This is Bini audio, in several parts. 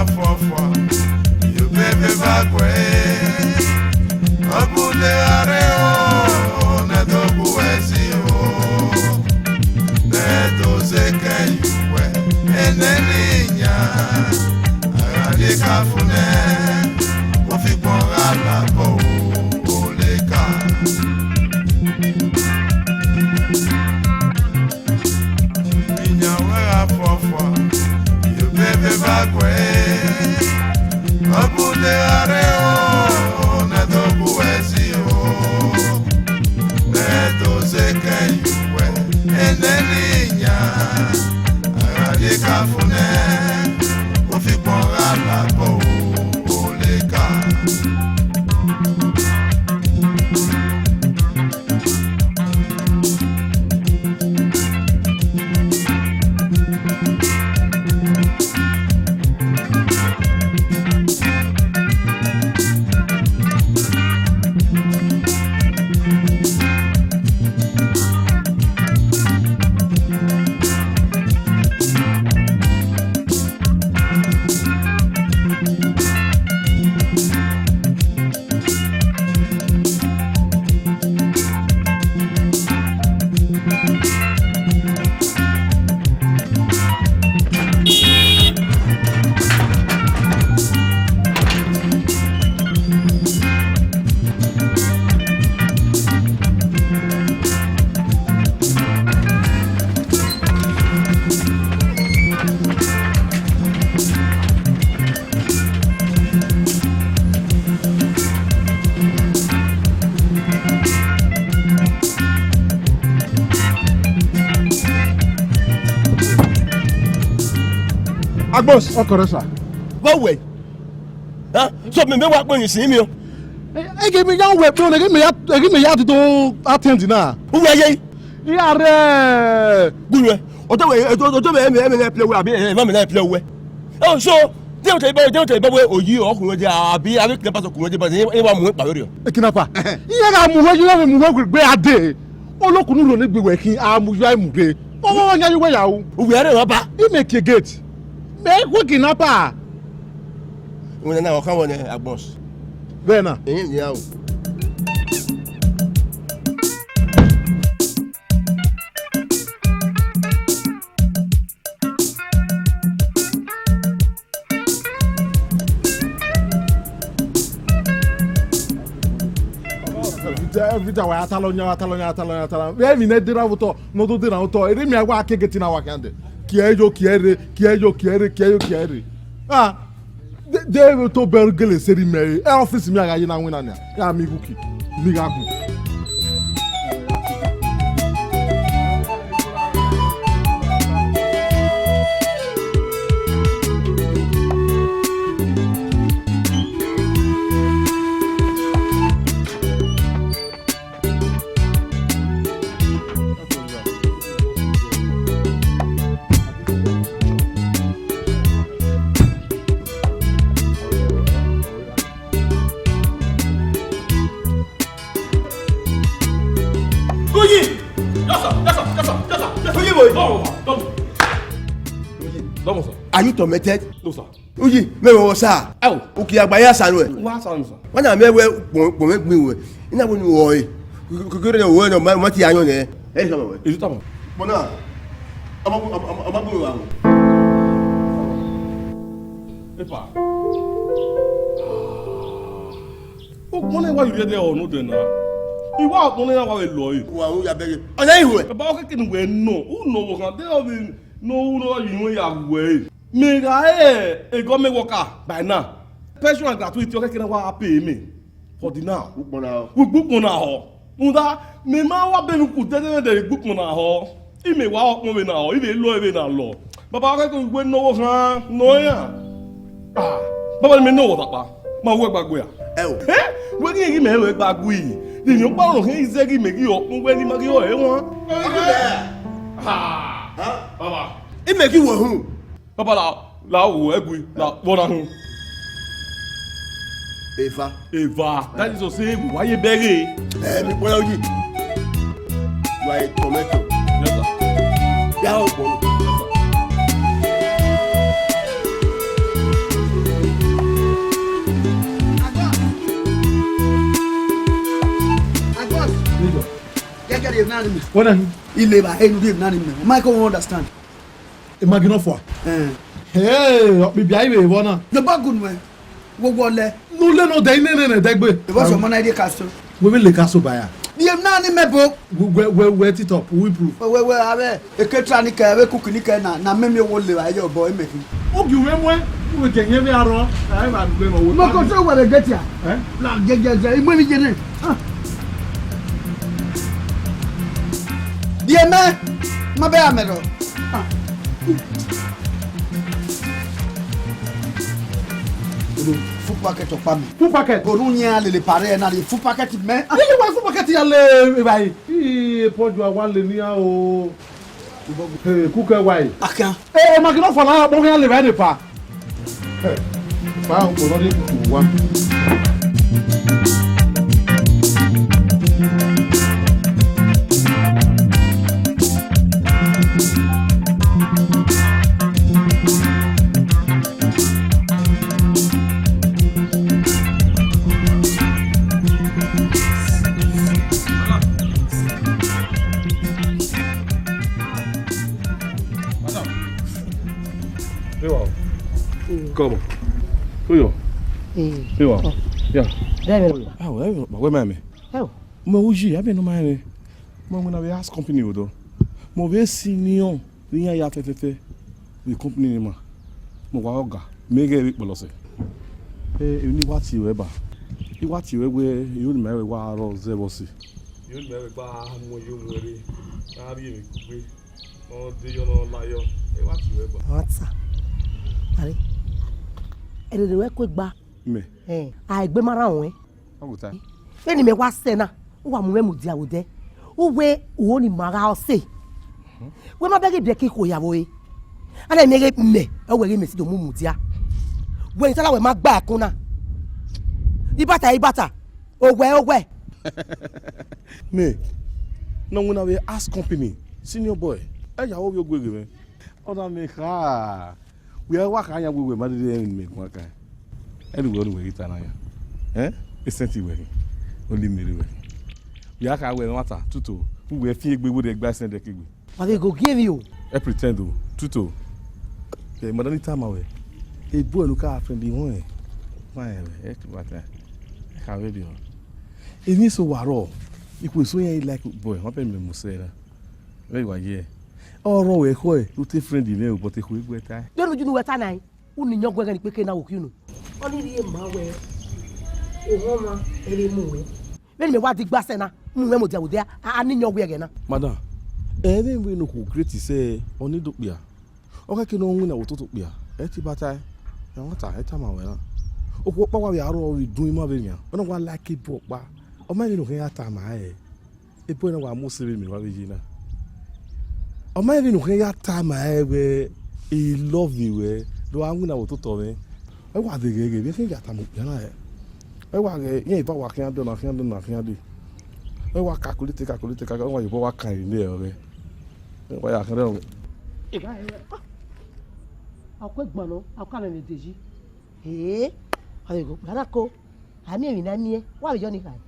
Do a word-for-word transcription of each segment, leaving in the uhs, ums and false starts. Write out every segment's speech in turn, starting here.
Fọfọ, iyobebe ba guẹ, ọ bu ne a rre o, ne a do bu ẹsi o, ne a do zẹ kẹ ye uwẹ, ẹnẹ ne iyan, a gha rrie ka fo nẹ, ofigbọn gha labọ o, leka. Iyan wẹ gha fọfọ, iyobebe ba guẹ, ọ bu ne a rre o, ne a do bu ẹsi o, ne a do zẹ kẹ ye uwẹ, ẹnẹ ne iyan, a gha rrie ka fo nẹ, ofigbọn gha labọ o, leka. Agbos, ọkọrọ sa. Vbọ wẹ? Ha? So, mẹ, mẹ wa kpẹn yin sin miẹn. Ege mẹ ya wẹ kpẹn, ege mẹ ya, ege mẹ ya do attend na. Uwẹ ye? Iran rre. Gunwẹ. Ọtọ wẹ, ọtọ wẹ, ẹmẹ, ẹmẹ na play wẹ, abi, ẹmẹ na play wẹ. Oh, so, de o te bọ, de o te bọ wẹ oyi ọkùnrin de, abi, abi kidnapper ọkùnrin de, ba, e wa mu ẹkpa vberriọ. Kidnapper. Iran gha mu wẹ, iran mu wẹ gbe a de. Olokun ni rho ne gbe wẹ khin, a mu ya mu ghe. Ọ wa ya wẹ ya ru. Uwẹ rre ọba. I mẹ kie gate. Mẹ wẹ kidnapper. Wẹ na, ọ kan wẹ nẹ, Agbọn. Vbẹ na. Ẹhẹn, ya o. Every time, every time, wa ya talọ yan, wa talọ yan, wa talọ yan, wa talọ yan. Vbe emwi ne dera vbe otọ, ne ọ do dera vbe otọ, erha mẹ wa ke gate na wa khian dẹ. Kie yo, kie rre, kie yo, kie rre, kie yo, kie rre. Ah, de, de to bẹr gele seri mẹ re. E office mi a gha ye na winna nia. Ya mi ghuki, mi gha gun. Uyi! Yes, sir. Yes, sir. Yes, sir. Yes, sir. Yes, sir. Uyi, boy. Double, sir. Double. Uyi. Double, sir. Are you tormented? No, sir. Uyi, mẹ wẹ sa. Au. Uki agba ya sa nuẹ. Wa sa nu, sir. Wa na mẹ wẹ gbọn, gbọn mẹ gbin wẹ. Ina wo ni wọ e. Kekere ne wọ nọ, ma, ma ti ayọn nẹ. Ẹ sọ wẹ. Izu tama. Gbọna. Ọmọ, ọmọ, ọmọ, ọmọ gbin wa. Epa. Ukpọn ne wa yurrie dẹ ọ nodẹ na. I wa ukpọn ne wa vbe lọ e. Wa u ya bẹghe. Ọna ihuẹ. Baba, ọ keke ne uwẹ nọ, u nọ vbe ọkhan, de ọ vbe ne u nọ vbe iruẹn ya ru ẹre. Mẹ gha re egọmẹ worker by now. Pension and gratuity ọ keke ne wa pay mẹ. For the now. Ukpọn na họ. Ugbukpọn na họ. Rhunmwuda, mẹ ma wa bẹghe uku dẹdẹdẹdẹ vbe ugbukpọn na họ. I mẹ wa ọkpọn vbe na họ, I vbe lọ vbe na lọ. Baba, ọ keke uwẹ nọ vbe ọkhan nọ iran. Ah, baba, ne mẹ nọ vbe ọtakpa, ma wẹ gba gbe a. Ẹ o. Ẹ? Wẹ ghi ghi mẹ wẹ gba gbe. Ni ni ọkpa ọrọ khin zẹ ghi mẹ ghi ọkpọn wẹ ni ma ghi ọre wan. Ah, baba. I mẹ ghi wẹ hun. Baba, la, la wo ẹgui, la vbọ na hun. Eva. Eva. That is to say, wa ye bẹghe. Eh, mi kpọlọ yi. You are a tomato. Yes, sir. Ya o kpọlọ. Yes, sir. Nani me. Wẹ na? Ileva enu di nani me. Michael won't understand. Imagine of what? Eh. Hey, ọkpibia ivbe vbọ na. The bag gun we. Wo wo le. No le no de ine ne ne degbe. Ebo so mo na ide castle. We will le castle by. Di nani me bo. We we we tit up. We proof. We we ave. Eke tra ni ke, ave cook ni ke na, na me mi wo le ba yo bo ime. Ogi uwẹ muẹn, u vbe giẹ yẹn vbe arrọọ, a i vba rhugbe ne ọ wo. Mo ko so wẹrẹ gẹtia. Eh? Na gẹgẹgẹ, i mu emwi ye nẹ. Ah. Biẹ mẹ, ma bẹ amẹ rọ. Ah. Full packet ọkpa mẹ. Full packet? Onu yẹn a lele pare ẹna rẹ full packet mẹ. Iye wa full packet ya le evba yi. Ii, pọju a wa le nian o. Hey, cook ẹ wa yi. Akan. Eh, eh, ma gina fọ na, mo gina le vbe ne pa. Eh, pa, o no de kuku wa. Come on. Who you? Who you? Yeah. Dai me. Ah, well, well, well, my man. Mẹ uji, avbe ne ọ ma rẹn. Mẹ winna vbe house company odọ. Mẹ vbe senior vbe iran ya fẹfẹfẹ vbe company ni ma. Mẹ wa ọga, mẹ ghẹ vbe kpọlọ sẹ. Emwi ne I wa tie ruẹ ba, I wa tie ruẹ wẹẹ, iro ne ima ruẹ wa rrọọ zẹ vbe ọse. Iro ne ima ruẹ gba mu ẹyọ mu ẹre, a rhie emwi kugbe, ọ de yọ ne ọ la yọ, I wa tie ruẹ ba. Ọmwa ta, are, ẹrere ruẹ ku egba. Mẹ? Ẹn, a egbe ma rhan ruẹn. Ọ vbe ta? Vbene imẹ wa sẹ na, u wa mu mwẹ mudia vbe odẹ. U wẹ uho ni ma gha ọse. Wẹ ma bẹghe biẹ ke ikhuo ya vbe ore. A na miẹn ghe mẹ, ọ wẹ ghe mẹ si do mu mudia. Wẹ ni tala wẹ ma gba ẹkun na. Ibata, ibata. Owẹ, owẹ. Mẹ, ne ọ winna vbe house company, senior boy, ẹ ya vbe ovbi ogue ghe mwẹ. Ọ na mẹ kha. Wẹ wa kha yan wẹ wẹ ma dede ẹmwẹ ne imẹ guan kan. Ẹre wẹ ọnii wẹ ghi ta na yan. Ẹn? Esẹnti wẹ khin. Only Mary wẹ khin. Wẹ a kha wẹ ẹmwata tutu, wẹ fian egbe wẹ rre gba ẹsẹn dẹ kegbe. Wa vbe go gie emwi o. Ẹ pretend o, tutu. Ẹ ma da ni tama wẹ. Ebo ẹre ne u ka friend họn ẹn. Ma rẹn wẹ, ẹ ke ba ta. Ẹ kha vberriọ. Emwi eso wa rrọọ, ikhuo eso iran i like boy, ma bẹ mẹ mu sẹ na. Vbe wa ye. Ọ rrọọ wẹ ekhọe, u te friend mwẹ o, but ekhọe gu ẹre tae. De unu ju ne uwẹ ta na, unu ni yọn gu ẹghẹ ne ikpeke na vbe okhiẹ unu. Ọnii rhie ma wẹ, ohọnmwa ẹre mu wẹ. Vbene imẹ wa di gba sẹ na, mu mwẹ mudia vbe odẹ, a ni yọn gu ẹghẹ na. Madam, ẹmwẹ vbene okhuo great sẹ, ọ ni do kpia. Ọ khẹke ne ọ winna vbe ototọ okpia, ẹ te ba tae, ẹmwata, ẹ tama ruẹ na. Okhuo ọkpa wa vbe aro vbe idun ima vbe nian, ọ na wa like ebo ọkpa. Ọ ma vbene u khian ya tama ẹre. Ebo na wa mu ose vbe mẹ wa vbe ye na. Ọ ma rẹn vbene u khian ya tama ẹre wẹẹ, I love you, wẹẹ, do gha winna vbe ototọ mwẹ. Ẹ wa deghẹ ghẹ, vbe khian ya tama okpia na rẹ. Ẹ wa ghẹ, iran eva wa khian dọ na, khian dọ na, khian dee. Ẹ wa calculate, calculate, calculate, ẹ wa ye obọ wa kan ire nẹ ọghẹ. Ẹ wa ya khian dọ. Ega ẹre, ah, a ku egban nọ, a ku amwẹ vbe de yi. Ee, ọ vbe ghe okpia na ko, a miẹn emwi ne a miẹn, wa vbe yọ ni khae.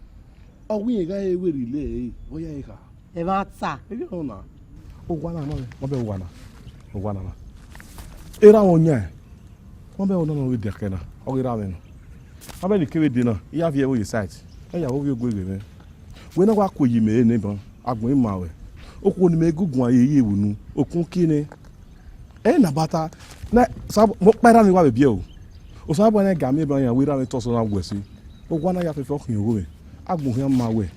Ọ wẹ irẹn gha re werriẹ ilẹ ẹre, ọ ya ẹre kha. Ẹmwata. Ẹ i ghi rọnmwẹ na. Owa na nọ, ọ bẹ owa na. Owa na na. Erha mwẹ ọyan, ọ bẹ ọna nọ vbe diakẹ na, ọ ghi ra mwẹ nọ. Avbe ne I kevbe dee na, I ya viẹ ẹvbo ye site, ẹ ya vbe ovbi ogue ghe mwẹ. Wẹ na wa ku oyi mẹ re nẹ ban, agbọn ima ruẹ. Okhuo ne imẹ gu guan ye ye vbe unu, okun kie nẹ. Ẹ na bata, na, sa, mo kpa erha mwẹ wa vbe biẹ o. Osanobua na ga miẹn ban yan wẹ erha mwẹ tọ sẹ na wẹ ẹse. Owa na ya fẹfẹ ọ khian ogho mwẹ. Agbọn khian ma wẹ.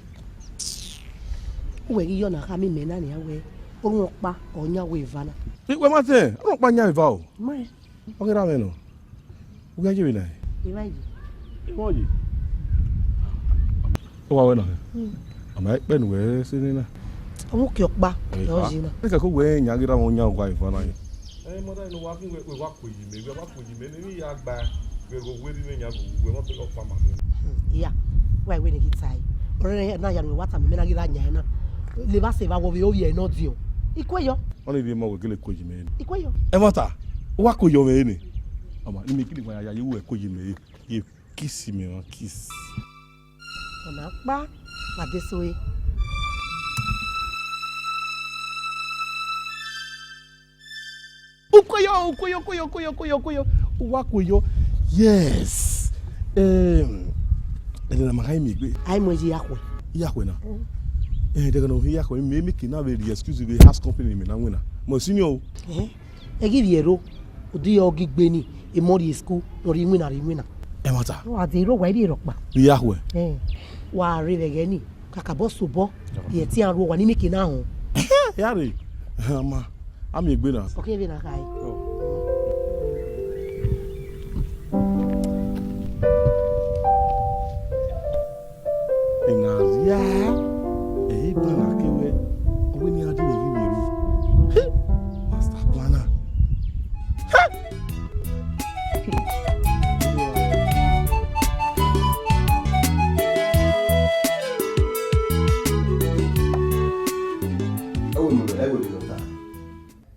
Uwẹ ghi yọ na khama imẹ na nian wẹ, orhunmwu ọkpa ọ yan wẹ eva na. Wẹ ma tẹn, orhunmwu ọkpa yan eva o. Ma. Ọ ghi ra mwẹ nọ. Uwẹ ye vbe na. Eva yi. Eva yi. Ọ wa wẹ na. Hmm. Ọ ma kpẹ ne uwẹ sẹ nena. Ọ mu uki ọkpa, ẹ ọ yi na. Ẹ ka ko wẹ yan ghi ra mwẹ yan wa eva na yan. Ẹ, mother, ne wa khin wẹ, wẹ wa ku oyi mẹ, wẹ wa ku oyi mẹ, ne emwi ya gba, wẹ gho weri ne yan gho, wẹ wa bẹghe ọkpa ma. Hmm, iya, wa wẹ ne ghi tae. Ọrẹre na ya ne wa tama mẹ na ghi ra yan na. Le ba se va wo vbe ovbi ẹre nọ diọn. I kue yọ. Ọnii rhie ma wẹ gele ku oyi mẹ. I kue yọ. Ẹmwata, wa ku oyi mwẹ ne. Ọma, ne imẹ gele wa ya ye wẹ ku oyi mẹ. Ye kiss mẹ, wa kiss. Ọna kpa, wa de so e. Ukoyo, ukoyo, ukoyo, ukoyo, ukoyo, ukoyo. Uwa koyo. Yes. Em, ẹdẹ na ma kha miẹn egbe. A i mu ẹre ye Iyakhue. Iyakhue na? Mm. Eh, ẹdẹ na ọ hi Iyakhue, mẹ, mẹ ke na vbe rhie excuse vbe house company mẹ na winna. Mẹ senior o. Eh, ẹ ghi vbiẹ ro, ọ di ọ ghi gbe ni, emọ rrie school, ne ọ rhie iwinna, rhie iwinna. Ẹmwata. Wa de ro, wa i rhie rhọkpa. Iyakhue. Eh, wa rre vbe ẹghẹ ni, kakabọ sobọ, ye ẹtin aro wa ni mẹ ke na họn. Ya rre, ama, a miẹn egbe na. Ọ ke vbe na khae. Ena rria, ẹ i ban na ke wẹ, ọ wẹ ne iran dee vbe ghi vbe ru. Master planner. Ẹ wo nọ, ẹ wo nọ ta.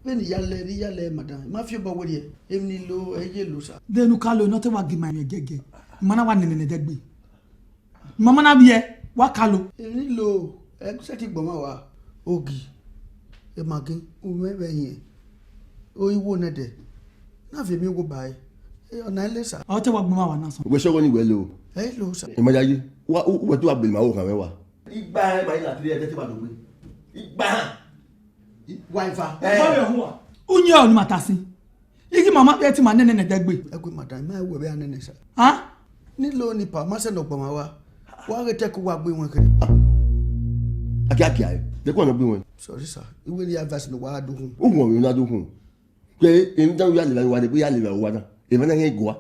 Vbene I ya lẹ, ne I ya lẹ, madam, I ma fi obọ werriẹ, emwi ne I lo, ẹ i ye lo sa. De ne u ka lo, ne ọ te wa gie ima emwi ẹgẹgẹ, ima na wa nene nẹdẹgbe. Ima ma na vbiẹ, wa ka lo. Emwi ne I lo, ẹ sẹtin gbọmwa wa, ogi, emagi, umẹ vbe ẹhiẹn, oigho nẹdẹ, na viọ emwi wo ba ẹre, ọna i le sa. Ọ te wa gbọmwa wa na sọn. Wẹ sẹ wẹ ne I wẹ lo. Ẹ i lo sa. Ima yayi, wa, u, uwẹ te wa gbele ima wo khan mwẹ wa. Igba ẹre ma i na tiri ẹdẹ te wa do gbe. Igba ẹre. Wa eva. Eh. Uyẹn ọnii ma ta sin. I ghi ma ma vbe ẹtin ma nene nẹdẹgbe. Ẹ gu ima dan, ima wẹ vbe a nene sa. Ah? Ne I lo ni pa, ma sẹ ne ọ gbọmwa wa. Wa ghe te ẹko wa gbe iwẹn kherhe. A gia gia ẹre. De ẹko nọ gbe iwẹn. Sorry sir. I wẹ ne I advice ne wa do khun. U wọn vbe na do khun. Ke emwi dan ya lele wa de, ya lele wa na. Emwa na hẹn gua.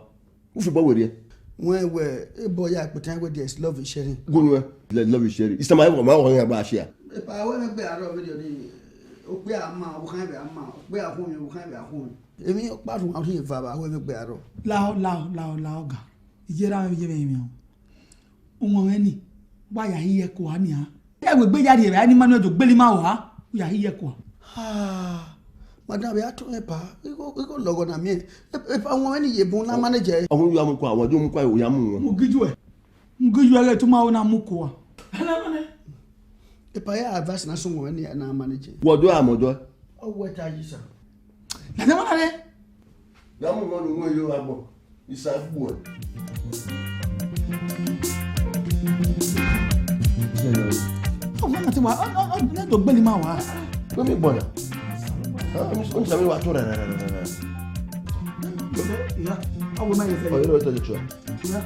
U fi obọ werriẹ. Wẹ wẹ, ebọ ya kpeta wẹ there is love is sharing. Gunu ẹ, love is sharing. Isama ẹvọ ma wọ yan gba share. Epa wẹ mẹ gbe arọ vbe de ni, okpia ma, okhan vbe ma, okpia khu mi, okhan vbe khu mi. Emwi ọkpa rhunmwuda eva vbe wẹ mẹ gbe arọ. Lao, lao, lao, lao ga. Iye ra mwẹ ye mwẹ mwẹ o. Uwọnmwẹ ni, wa ya hi ye ẹko a nian. Ẹ wẹ egbe ya rhie vbe a ni ma ne ọ do gbele ima oha, u ya hi ye ẹko a. Ah, madam, vbe a to mwẹ pa, igho, igho lọghọ na miẹn. E, epa uwọnmwẹ ni ye bun na manage ẹre. Ọmọ ya mu kua, wa do mu kua, ya mu wọn. Mu giju ẹ. Mu giju ẹ ghe tu ma ho na mu kua. Ẹna mẹ nẹ. Epa ya advice na sẹ uwọnmwẹ ni na manage. Wa do a mọ dọ. Ọ wẹ ta yi sa. Lẹdẹ mọ na rre. Ya mu wọn nu wọn yo agbọn. Isa gbuẹ. Ọ ma ti wa, ọ, ọ, ọ, ne do gbele ima wa. Wẹ mi gbọna. Ah, mi, mi sami wa to ra ra ra ra ra. Iya, awo ma ye fẹ. Ọ yẹ lọ tọ ju tua. Iya.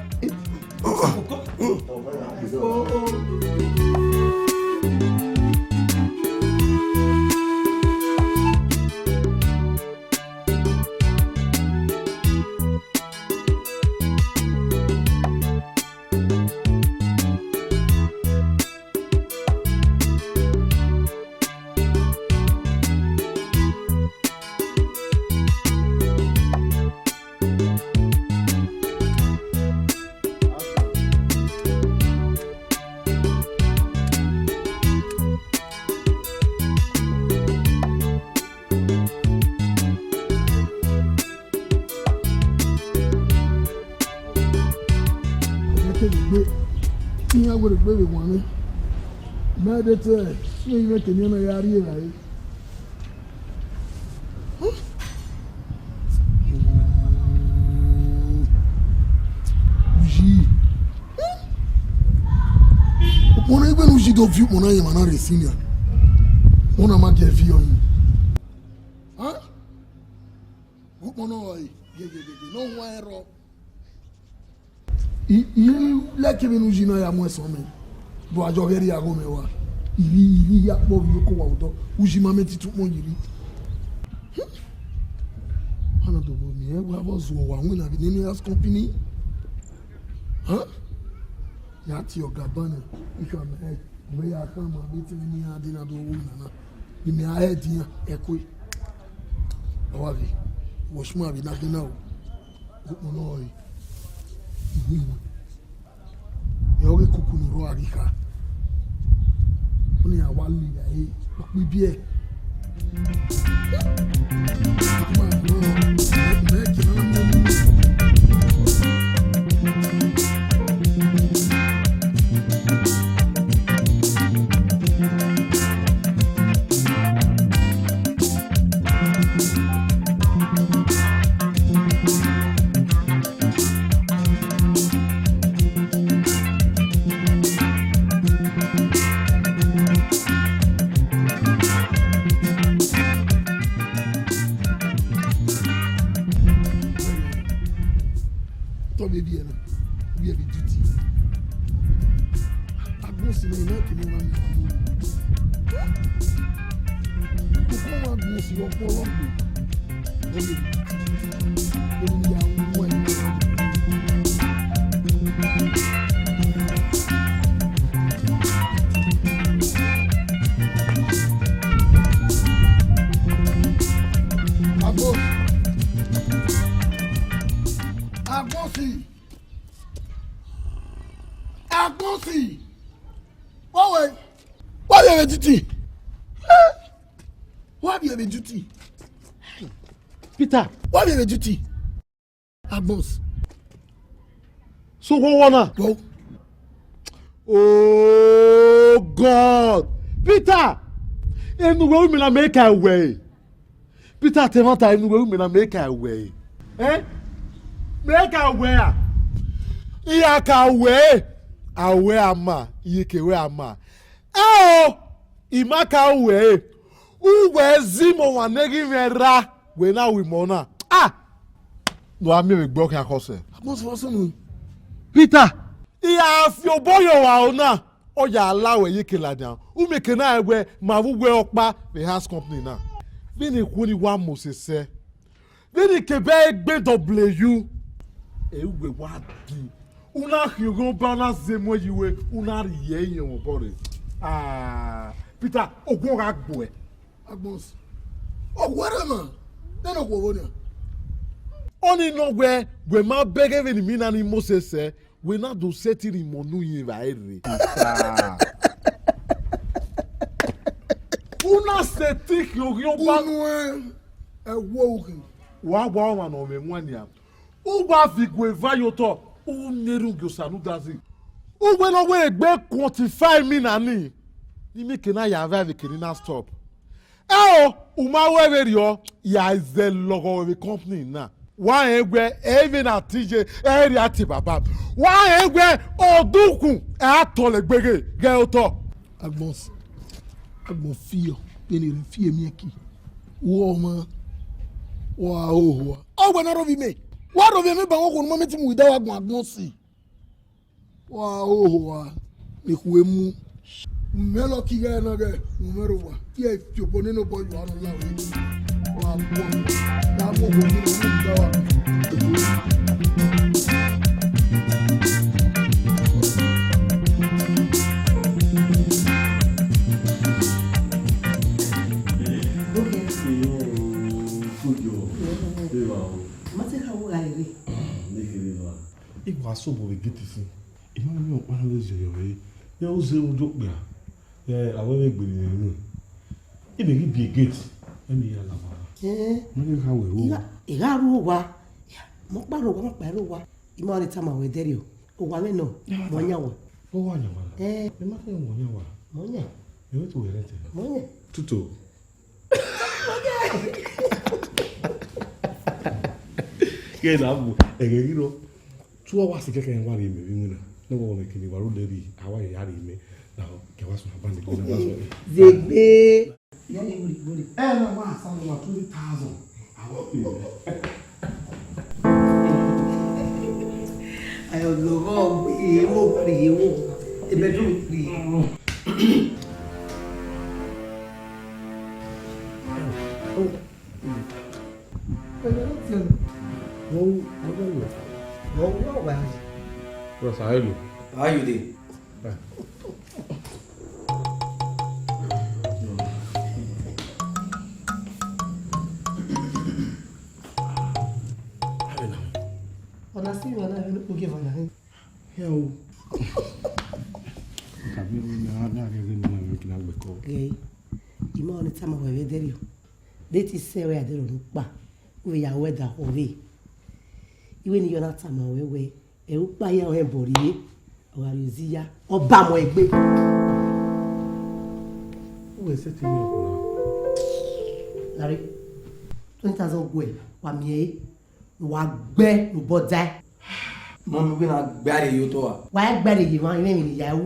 Ẹkẹgbe, iran wẹ egbe vbe wan mwẹ. Mẹ de te, iran kenian na ya rrie evbare. Uyi. Ukpọn na, igbenu uyi do viọ ukpọn na ye emwa na rre sin nian. Ukpọn na ma gie viọ yi. Ukpọn na ọre, yeyeyeye, ne ọ huẹn ẹrọ. I, I like vbene uyi na ya mu ẹsọn mẹ, but a yọ ghẹ rhie agho mẹ wa. I ri, I ri ya kpọ vbe oko wa odọ, uyi ma mẹ titi ukpọn yi ri. Ana do bo miẹn wa vbe zuọ wa winna vbe nene house company. Huh? Ya tie ọga ban nẹ, I khama ẹre, ọ vbe ya khama vbe te ne iran dee na do ru nana, ne imẹ a hẹ ẹdẹ iran ẹkue. Ọ wa ghe, wẹ ọshọnma vbe na khin na o, ukpọn nọ ọre, I yin iwẹn. Ẹ ọghe kuku ne ọ rrọọ a ghi kha. Ọnii a wa lele ẹre, ọ kpe ibiẹ. Tọ vbe viẹ na, viẹ vbe duty. Agbọn si ne na kene wa mi. Uko wa gun si ọkpọlọ gbe. Oye, oye, ya wu ẹn. Agbo. Agbọn si. Agbọn si. Wa wẹ. Wa vbe vbe duty. Wa vbe vbe duty. Peter, wa vbe vbe duty. Agbọn si. So wọ wọ na? Wọ. Oh God. Peter, enu wẹ ru mẹ na mẹ ka wẹ. Peter, te ẹmwata enu wẹ ru mẹ na mẹ ka wẹ. Eh? Mẹ ka wẹ a? I ya ka wẹ. A wẹ a ma, iyeke wẹ a ma. Ẹ o, I ma ka wẹ. U wẹ zẹ imẹ ọmwa ne ghi mwẹ ra, wẹ na ru imẹ ọna. Ah! Ne a miẹn vbe egbe ọ khian khọsẹ. Agbọn si vbe sunu. Peter, I ya fi obọ ye ọvbaro na, ọ ya la ruẹ ye ke ladian. U miẹn eke na rẹn wẹ ma vbe uwu ẹre ọkpa vbe house company na. Vbene ikhuo ni wa mose sẹ, vbene ikebe ẹre gbe dọbule yu, ẹ i wẹ wa di. U na khian oghian ọba, u na zẹ emuẹn yi ue, u na rhie ẹre iyẹn mwẹ obọ rre. Ah, Peter, ogun ọ gha gbuẹ. Agbọn si. Ọ werriẹ ma, nene okhuo vbo nian? Ọnii nọ wẹ, wẹ ma bẹghe vbene imina ni Mosis sẹ, wẹ na do sẹtin rhie imẹ unu yin evbare rre. U na sẹtin khian oghian ọba. Unu ẹn, ẹ wo u khin. Wa wa ọmwa ne ọ mwẹ wan nian. U wa viọ igueva ye otọ, u miẹn erhunmwu gie Osanudazi. U wẹ ne ọ wẹ egbe quantify imina nii, ne imẹ ke na ya vba vbe kene na stop. Ẹ o, u ma ru ẹvbo rriọ, ya zẹ lọghọ vbe company na. Wa rẹn wẹ ẹ i vbe na te iye, ẹ i rhia tie baba. Wa rẹn wẹ ọdukhun ẹ a tọlẹ gbe ghe, ghẹ otọ. Agbọn si, agbọn fiọ, vbene erhẹn fiọ emiẹn ki. Wọ ọmwa, wa hoho a. Ọ wẹ ne a rhọvbi mẹ, wa rhọvbi mẹ ba wọn khuo ne ma mẹ te mu ida wa agbọn agbọn si. Wa hoho a, ne ikhuo mu. Mẹ lọ ki ghẹ na ghẹ, mu mẹ rre owa, tie fi obọ nene obọ yọ aro la wẹ. Wa bọ, ya mu obọ nene obọ yọ aro. Ma te kha wo gha rre. Ne kherhe nọ. I wa sobọ vbe gate sin. I ma miẹn ọkpa ne ọ zẹ yọ vbe. Yẹ u zẹ mu do okpia. Yẹ avbe vbe gbe ne unu. I vbe ghi biẹ gate. Ẹ ne I ya la owa. Eh. Ma ghi kha wẹ ru owa. I gha ru owa. Mẹ ọkpa ru owa, mẹ ọkpa ru owa. I ma ọnii tama wẹ dẹrriọ. Owa mwẹ nọ, mẹ ọ yan wẹ. Ọ wa yan wa. Eh. Ẹ ma kẹ mẹ ọ yan wa. Mẹ ọ yan. Ẹ wẹ te wẹ rẹ tẹ. Mẹ ọ yan. Tutu. Ke na mu ẹghẹ ghi rọ. Two hours kẹkẹ wa rhie mẹ vbe iwinna. Ne wa mẹ kene wa ro lẹrhi, a wa ya rhie mẹ. Na kẹ wa sunu aban egbe na wa sunu. Zegbe. Ya ni wuri wuri. Ẹ na wa sa wa twenty thousand. A wa pay mẹ. Ayo lọghọ gbe ewo free ewo. E bedroom free. Bros, how you dey? Ọna si mwẹ na vbe ukpogieva na. Hia o. Kabi ru na na ghe ghe na na ghe kina gbe ko. Ghe. I ma ọnii tama wẹ vbe dẹrriọ. De te sẹ wẹ a dẹrriọ ne ukpa. U vbe ya ru ẹdakhọ vbe. Iwẹ ne I ya na tama wẹ wẹ, ẹ ukpa hia ọhẹn bọ rrie. Ọ gha rrie ozi ya. Ọ ba mu egbe. U wẹ sẹtin miẹn ọkpa na. Larry. Twenty thousand guẹ, wa miẹn ẹre. Wa gbe ne obọ dae. Mọmi, wẹ na gbe a rhie ye otọ a? Wa gbe a rhie ye emwa, imẹ emwi ne I ya ru.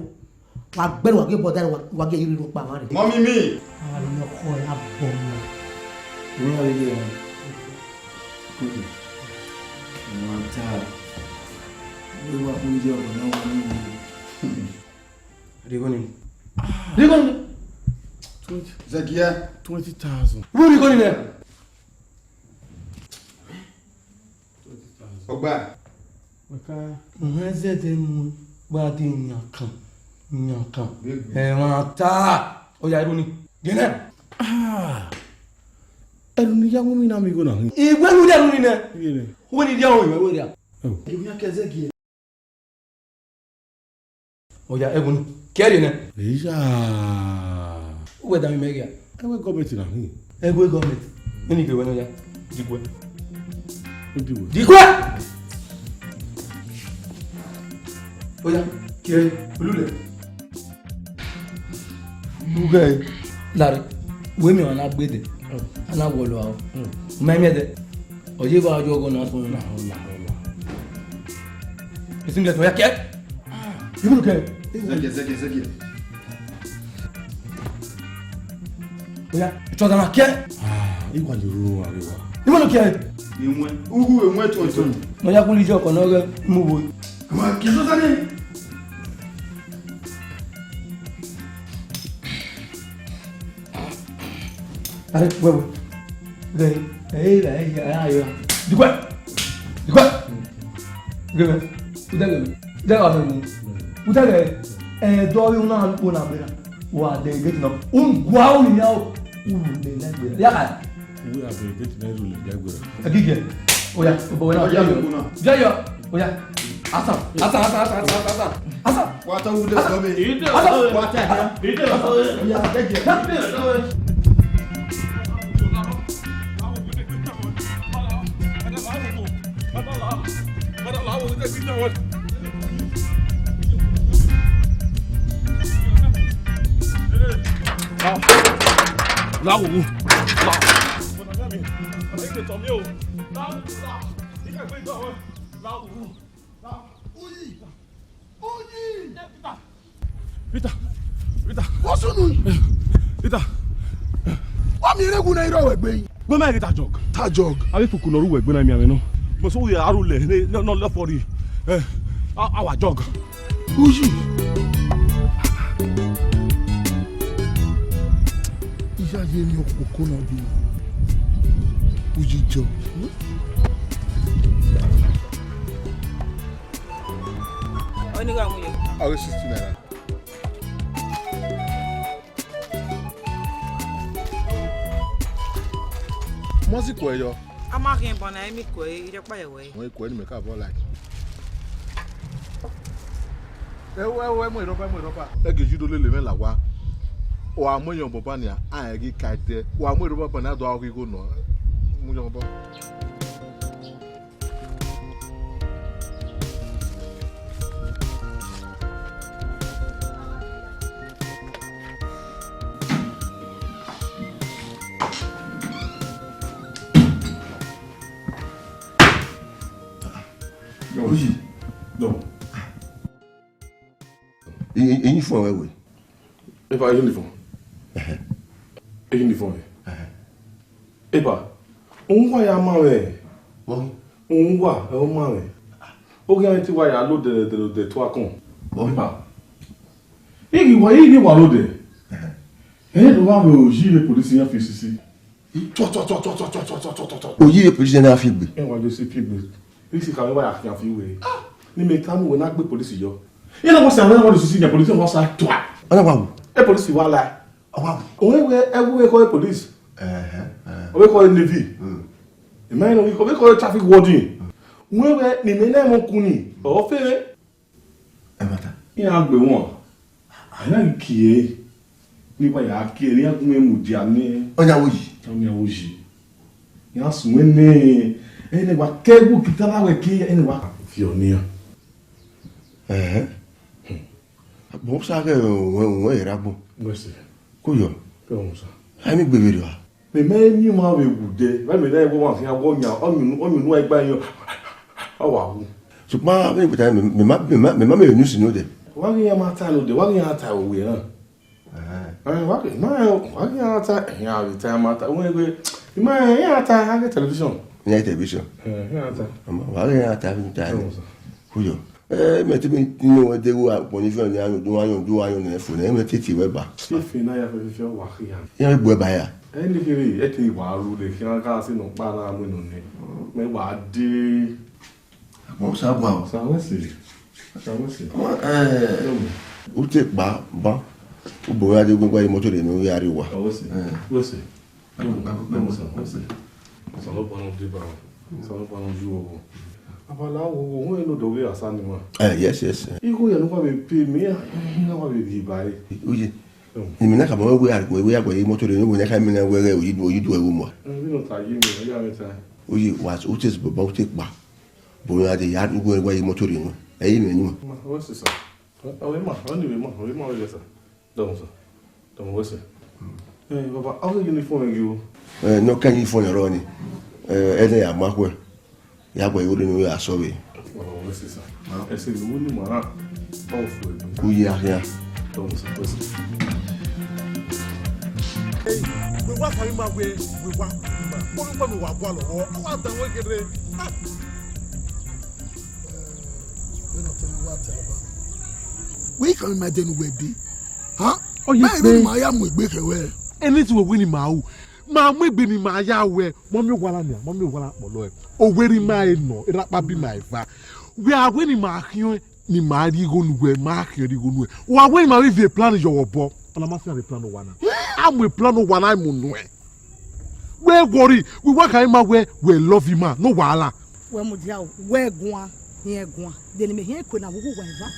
Wa gbe ne wa gie obọ dae, wa, wa gie ye rhie ukpa mwa rre. Mọmi mi. Awa ne ọ khọ ya bọ mwa. Wẹ a rhie ye. Kuku. Wa ta. Ewa kpolo iye ọkọ na wa ni. Rigoni. Rigoni. Twenty. Zekia. Twenty thousand. Who rigoni nẹ? Ọgba. Wẹka. Mẹ zẹdẹ mu gba de yankan, yankan. Ẹ ma ta. Oya, Rigoni. Gẹnẹ. Ah. Ẹnu ni ya wẹn mi na mi igho na hin. Iwẹ nu de ẹnu ni nẹ. Iye nẹ. Wẹ ni dia o, iwẹ wẹ dia. Oh. Ẹnu ni ya kẹ Zekia. Oya, ẹvbo ni. Kẹrẹ nẹ. Eya. Uwẹ dami mẹ gha. Ẹvbo gọọmenti na hin. Ẹvbo gọọmenti. Mẹ ni ke wẹ nọ ya. Diguẹ. Diguẹ. Oya, kẹrẹ, olulẹ. Ughẹ. Lare, wẹ mi ọmwa na gbe dẹ, a na wọlọ aro. Ma miẹn dẹ, ọ ye vbe a yọ ọghọ na tọn na. Esi mi dẹ tọn ya kẹ. Ibu kẹ. Zekia, Zekia, Zekia. Oya, chọta na kẹ. Ah, iwa ni ru arewa. Ibu kẹ. Iwẹn, ughu iwẹn tuẹn tuẹn. Nọ ya kuli jọ kọ nọ ghe mu wo. Wa kẹ so sani. Are, wẹ, wẹ. Ghe, ẹ, ẹ, ẹ, ẹ, ẹ, ẹ. Dikwa. Dikwa. Ghe, wẹ. Uda ghe. Uda ghe, wẹ. Uda ghe. Ẹ, dọ, yu na, yu na, bera. Wa de gate na. Un gua, un ya, un de na, bera. Ya ka. Uwe a be gate na, ru le, ya gbera. Ẹ gige. Oya, obo wẹ na. Oya, oya. Oya, oya. Oya. Asan, asan, asan. Asan. Wa ta wu de sọ be. Ide wa ta ya. Ide wa ta ya. Ide wa ta ya. Lawo. Lawo. Uyi! Uyi! Peter! Peter! What's wrong? Peter! Wa miẹn ere wu na i rrọọ wẹ egbe yi. Gbe ma ghi ta jọg. Ta jọg. Avbe ikuku ne ọ ru wẹ egbe na miẹn mwẹ nọ. Mo so ya ru lẹ ne nọ lẹ fọri. Eh, a wa jọg. Uyi! Iya ye ni okpoko na bi. Uyi jọ. Ọni gha mu ye. Ọghe sixty naira. Mọ si kuẹ yọ. A ma khian ebọ na, emi kuẹ, irẹkpa ye wẹ. Wọn kuẹ ni mẹ ka bọ like. Ẹwẹ, ẹwẹ, mu erọba, mu erọba. Ẹgẹ ju do lele mwẹ la wa. Wa mu eyọn bọba nia, a rẹn ghi ka ẹdẹ. Wa mu erọba bọba nia, do a ghi gho nọ. Mu eyọn bọba. Oyi. No. I, i, uniform ẹwe. Epa uniform. Ẹhẹ. Uniform. Ẹhẹ. Epa, ohun wa ya ma mwẹ. Vbọ? Ohun wa, ẹ ọ ma mwẹ. Oghian te wa ya lo dẹdẹdẹdẹ tua kọn. Vbọ? Epa. Ighi wa, ighi wa lo dẹ. Ẹhẹ. Ẹ do wa vbe oyi vbe polisi yan fi sisi. Tọ, tọ, tọ. Oyi vbe polisi na fi gbe. Ẹ wa do si fi gbe. Isi ka wa ya khian fi we. Ni mẹ tama uwẹ na gbe polisi yọ. Ina wa sa wa do sisi yan polisi wa sa tua. Ọna wa wo. E polisi wa la. Ọ wa wo. Owẹ wẹ ẹ wu ẹkọ e polisi. Ẹhẹ, ẹhẹ. Ọ wẹ kọ e navy. Mm. Ẹ ma nọ, ọ wẹ kọ e traffic warden. Wẹ wẹ ni mẹ na mọ kun ni. Ọ fẹ. Ẹ ma ta. Iran gbe wọn. A na kie. Ni wa ya kie, ni a gun emu dia ni. Ọna wo yi. Ọna wo yi. Ya sun ene. Ene wa ke gu kita na wẹ ke ene wa. Fi ọ nian. Ẹhẹ. Agbọn sa ghẹ wọn wọn era agbọn. Wẹ sẹ. Ko yọ. Ke wọn sa. Ai mi gbe vberriọ. Mẹ mẹ ni ma vbe wu dẹ, vẹ mẹ na wo wa khian wo nya, ọ nyunu, ọ nyunu a gba yan. Ọ wa wu. Sokpan vbe weta mẹ mẹ ma mẹ ma mẹ ma mẹ news no dẹ. Wa ghi ya ma ta no dẹ, wa ghi ya ta owe na. Ẹhẹn. Ẹ, wa ghi ma wa ghi ya ta, ẹ, ya vbe ta ma ta. Wẹ gbe, ma ya ta ha ke television. Ya television. Ẹ, ya ta. Wa ghi ya ta vbe ta. Ko yọ. Ẹ, mẹ te mi tine wẹ deghẹ ukpọn ni fian ne a yọn, do ayọn, do ayọn ne ẹ fo nẹ, mẹ te tie wẹ ba. Ifi na ya fẹ fifian wa khian. Iran gbe ba ya. Ẹ ni kiri, ẹ te wa ru de khian ka se nọ kpa na mu nọ nẹ. Mẹ wa de. Mo sa bua o. Sa wẹ se. Sa wẹ se. Ẹ, u te kpa ba. U bo ya de gbẹngbẹn imoto rẹ ne u ya rri uwa. Sa wẹ se. Wẹ se. Osanobua nọ deba, Osanobua nọ yu ọghọ. Awa la wo wo wọn eno do ghe asa ni wa. Eh, yes, yes. Igho ya no wa be pay me, ya no wa be bi ba e. Uye. Ni mi na ka mo we ya we ya gbe imoto re, no we na ka mi na we ghe oyi du oyi du ewu mo. Ni no ta ye mi, ya me ta. Uye, wa u te baba u te kpa. Bo ya de ya du we we imoto re no. Eyi me ni mo. Ma, what's this? Awe ma, oni we ma, we ma we sa. Dọmọ sa. Dọmọ wẹ sẹ. Eh, baba, how you uniform you? Eh, no can you phone rọ ni. Eh, ẹdẹ ya ma khuẹ. Ya gbe ore ni ya sọ vbe. Dọmọ wẹ sẹ sa. Ẹ sẹ vbe ni ma ra. Ọ fue. Uye ahia. Dọmọ sa, wẹ sẹ. Hey, we wa kari ma we, we wa. Ma, ko lu pa mi wa gua lọ. Ọ wa da we gere. Ah. Wẹ nọ tẹn wa tẹ ọba. Wẹ kari ma dẹn wẹ de. Ha? Ọ ye Bẹẹ pe. Ni ma ya mu egbe khẹ wẹ. Anything we win ma ru. Ma mu egbe ni ma ya wẹ. Mọ mi wala nia, mọ mi wala kpọlọ ẹ. Owe ni ma e nọ, erakpa bi ma eva. Wẹ a wẹ ni ma khian ni ma ri igho nu wẹ, ma khian ri igho nu wẹ. Wa wẹ ni ma vbe vie plan yọ wọ bọ. Ọna ma fi plan wa na. A mu plan wa na mu nuẹ. Wẹ worry, we wa kha ma wẹ, wẹ love ma, no wahala. Wẹ mudia o, wẹ guan, hiẹn guan. Deni me hiẹn kue na vbe uwu wa eva.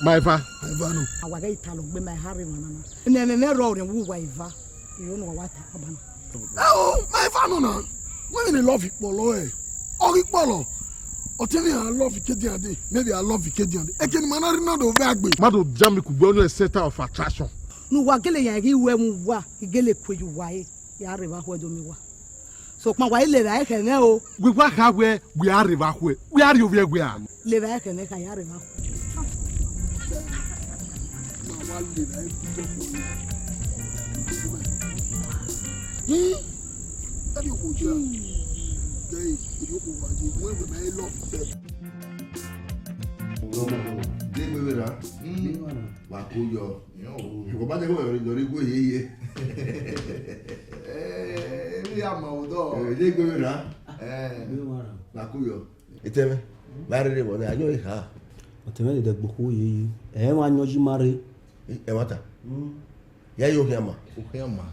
Ma eva. Ma eva nọ. A wa ghẹ italọ gbe ma ha rre emwa na na. Nẹ ẹmwẹ mwẹ rrọọ rẹn vbe uwu wa eva. Iro ne uwa wa ta abana. Ẹ o, ma eva nọ na. Wẹ vbe ne love kpọlọ ẹ. Ọ ghi kpọlọ. Ọtẹn mwẹ a love ikedian dee, mẹ vbe a love ikedian dee. Ẹkẹ ne ima na rre na do vbe agbe. Ma do jam kugbe ọnii center of attraction. Ne uwa gele yan ghi ru ẹmwẹ uwa, I gele kue ye uwa re, ya rre evba khuẹ do miẹn uwa. Sokpan wa i levba ẹkhẹ mwẹ o. Wẹ wa kha wẹ, wẹ a rre evba khuẹ, wẹ a rrie ovbi ẹwe a. Levba ẹkhẹ mwẹ kha ya rre evba khuẹ. Ma wa levba ẹkhẹ mwẹ. Hmm? Daddy Okocha. Daddy Okocha, wẹ wẹ ma love them. Degbe vbe ra? Mm. Wa ko yọ. Yo. Ko ba de ko yọ, yọ ri gue ye ye. Eh, mi ya ma odọ. Eh, degbe vbe ra? Eh. Wa ko yọ. Etẹmwẹ, ma rere vbọ nẹ, a yọ eha. Ọtẹmwẹ dẹdẹ gboko ye ye. Ẹ wa yọ yi ma rre. Ẹ wa ta. Mm. Ya yo khian ma. Okhian ma.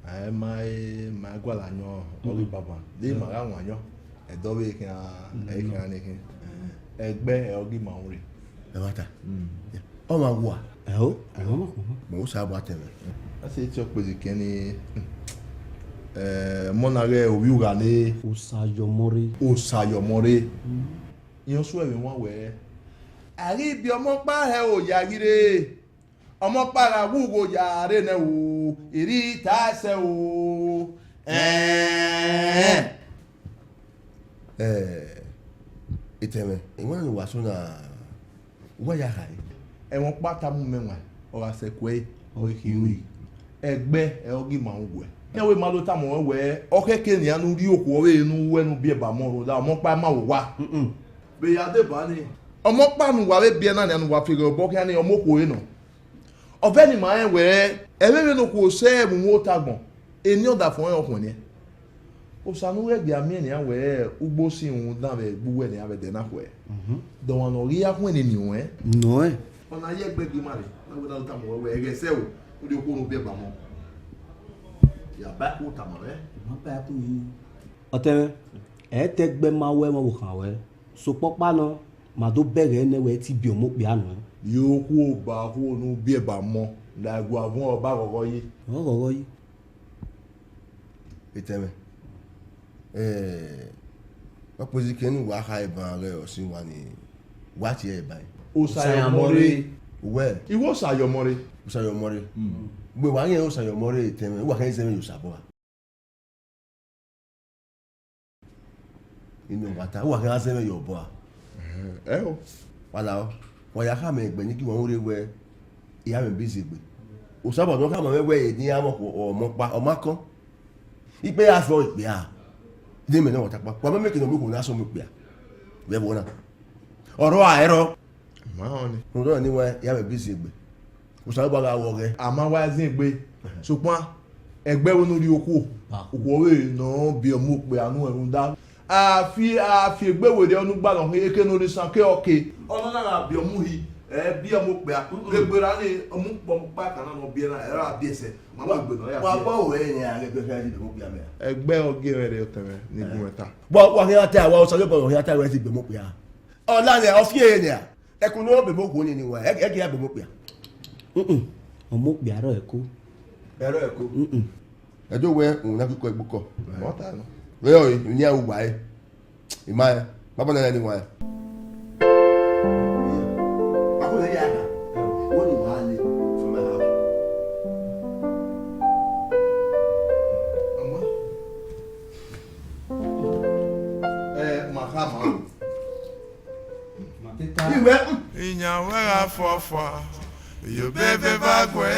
Ẹ ma, ẹ ma gualọ ayọn, ọ ghi baba. De ma gha wan ayọn, ẹdẹ ọ vbe khian, ẹ khian ne khin. Ẹgbẹ ẹ ọ ghi ma ure. Ẹ ma ta. Mm. Ọ ma wa. Ẹ o, ẹ o ma kpọnmọ. Mẹ u sa bu atẹmwẹ. A sẹ te ọkpẹzi kẹn ni, ẹ, mọ na ghẹ ovbi ugha ne. Osa yọ ọmọ rre. Osa yọ ọmọ rre. Mm. Iran suẹ vbe wan wẹẹ, a ghi biẹ ọmọ ọkpa hẹ oya ghi rre. Ọmọ ọkpa gha wu ugho ya rre nẹ o, erha ta ẹsẹ o. Ẹẹn. Ẹ, etẹmwẹ, iwan ne uwa so na, uwa ya khare. Ẹmwẹ ọkpa tama umẹ wan, ọ gha sẹ ẹkuẹ, ọ ghi khian uri. Ẹgbẹ ẹ ọ ghi ma uwẹ. Iran wẹ ma do tama ruẹ wẹẹ, ọ khẹke nian ne u rhie okhuo ọvbehe ne u ru ẹe ne u biẹ ba ọmọ rhunmwuda ọmọ ọkpa ma vbe owa. Mm-mm. Vbe ya deba nii, ọmọ ọkpa ne uwa vbe biẹ na nian ne uwa fi ghe obọ khian nii, ọmọ okhuo ẹre nọ. Ọ vẹ ne ima rẹn wẹẹ, ẹmwẹ vbene okhuo sẹ ẹmwẹ uhunmwu ota agbọn, eni ọdafẹn ọnrẹn ọ khuẹnniẹn. Osa ne u ghẹ gie a miẹn nian wẹẹ ugbo si uhunmwu dan vbe egbe uwẹ nian vbe ẹdẹ na khuẹ. Mhm. De ọmwa ne ọ ghi ya khuẹnniẹn eni ruẹn? Nọ ẹ. Ọna ye ẹgbẹe gbe ima rre, na wẹ na do tama ruẹ wẹẹ, ẹghẹ sẹ o, u rhie okhuo ne u biẹ ba ọmọ. Ya ba ẹkpo tama mwẹ. Ma ba ẹkpo yi. Ọtẹn mwẹ, ẹ i te gbe ma wẹ ẹmwẹ ọvbokhan ruẹ, sokpan ọkpa nọ, ma do bẹghe nẹ wẹ i te biẹ ọmọ okpia nuẹn. Ye okhuo ba okhuo ne u biẹ ba ọmọ, la ẹguae vuọn ọba ghọghọ yi. Ọ ghọghọ yi. Etẹn mwẹ, ẹ, ọkpẹzi kẹ ne uwa kha eban ghẹ ọse uwa ni, wa tie ẹre ba ẹre. Osa yọ ọmọ rre. Uwẹ? Iwẹ osa yọ ọmọ rre. Osa yọ ọmọ rre. Mm. Gbe wa yẹn osa yọ ọmọ rre etẹn mwẹ, uwa kẹ zẹ mwẹ ye osa bọ a. Inu wa ta, uwa kẹ gha zẹ mwẹ ye obọ a. Ẹ o. Wa la ọ, wa ya khama egbe ni gie uwa ru rre wẹ, I ya mwẹ busy egbe. Osanobua ne ọ khama mwẹ wẹ, eni a mwẹ ọmọ ọkpa, ọ ma kọn. Ikpe ya fẹ ikpia. De mẹ ne ọ takpa. Wa ma mẹ ke ne ọ mu ikhuo na sẹ ọmọ okpia. Vbe ẹvbo na. Ọrọ a ẹrọ. Ma họn ni. Rhunmwuda ọnii wa ya vbe bi zin egbe. Osanobua gha wọ ọghẹ. A ma wa zin egbe. Sokpan, ẹgbẹe vbene u rhie okhuo, okhuo vbe ne ọ biẹ ọmọ okpia anu ẹre rhunmwuda. A fi, a fi egbe werriẹ ọnii gba nọ khin, eke ne Orhisan ke ọ ke. Ọ na na gha biẹ ọmọ uhi, ẹ biẹ ọmọ okpia. Egbe ra ni ọmọ ukpọ ọmọ ukpa kan na ne ọ biẹ na, ẹ ra biẹ sẹ. Ma wa gbe nọ ya Wa biẹ. Bọ wẹ ne a ghe gbe fẹ di do gbe amẹ. Ẹgbẹe ọghe mwẹ rre otọ mwẹ ni gun mwẹ ta. Wa, wa khian ta, wa Osanobua khian ta, wa zin egbe ọmọ okpia. Ọ na nẹ, ọ fi ẹre nẹ. Ẹkun ne ọ bẹbẹ okhuo ni ni wa, ẹ, ẹ gie ya bẹbẹ okpia. Mm-mm. Ọmọ okpia rọ ẹko. Ẹ rọ ẹko. Mm-mm. Ẹ do wẹ, òun na kikọ igbukọ. Mọ ta nọ. Vbe ọ, ni a ru wa ẹ. Ima ẹ, ma bọ na ni wa ẹ. Wa ko ya na. Wọ́n ní wàá lè fún mi ha. Ọmọ. Ẹ, ma ha ma. Iwe. Iyan wẹ gha fọfua, yo bẹbẹ va guẹ.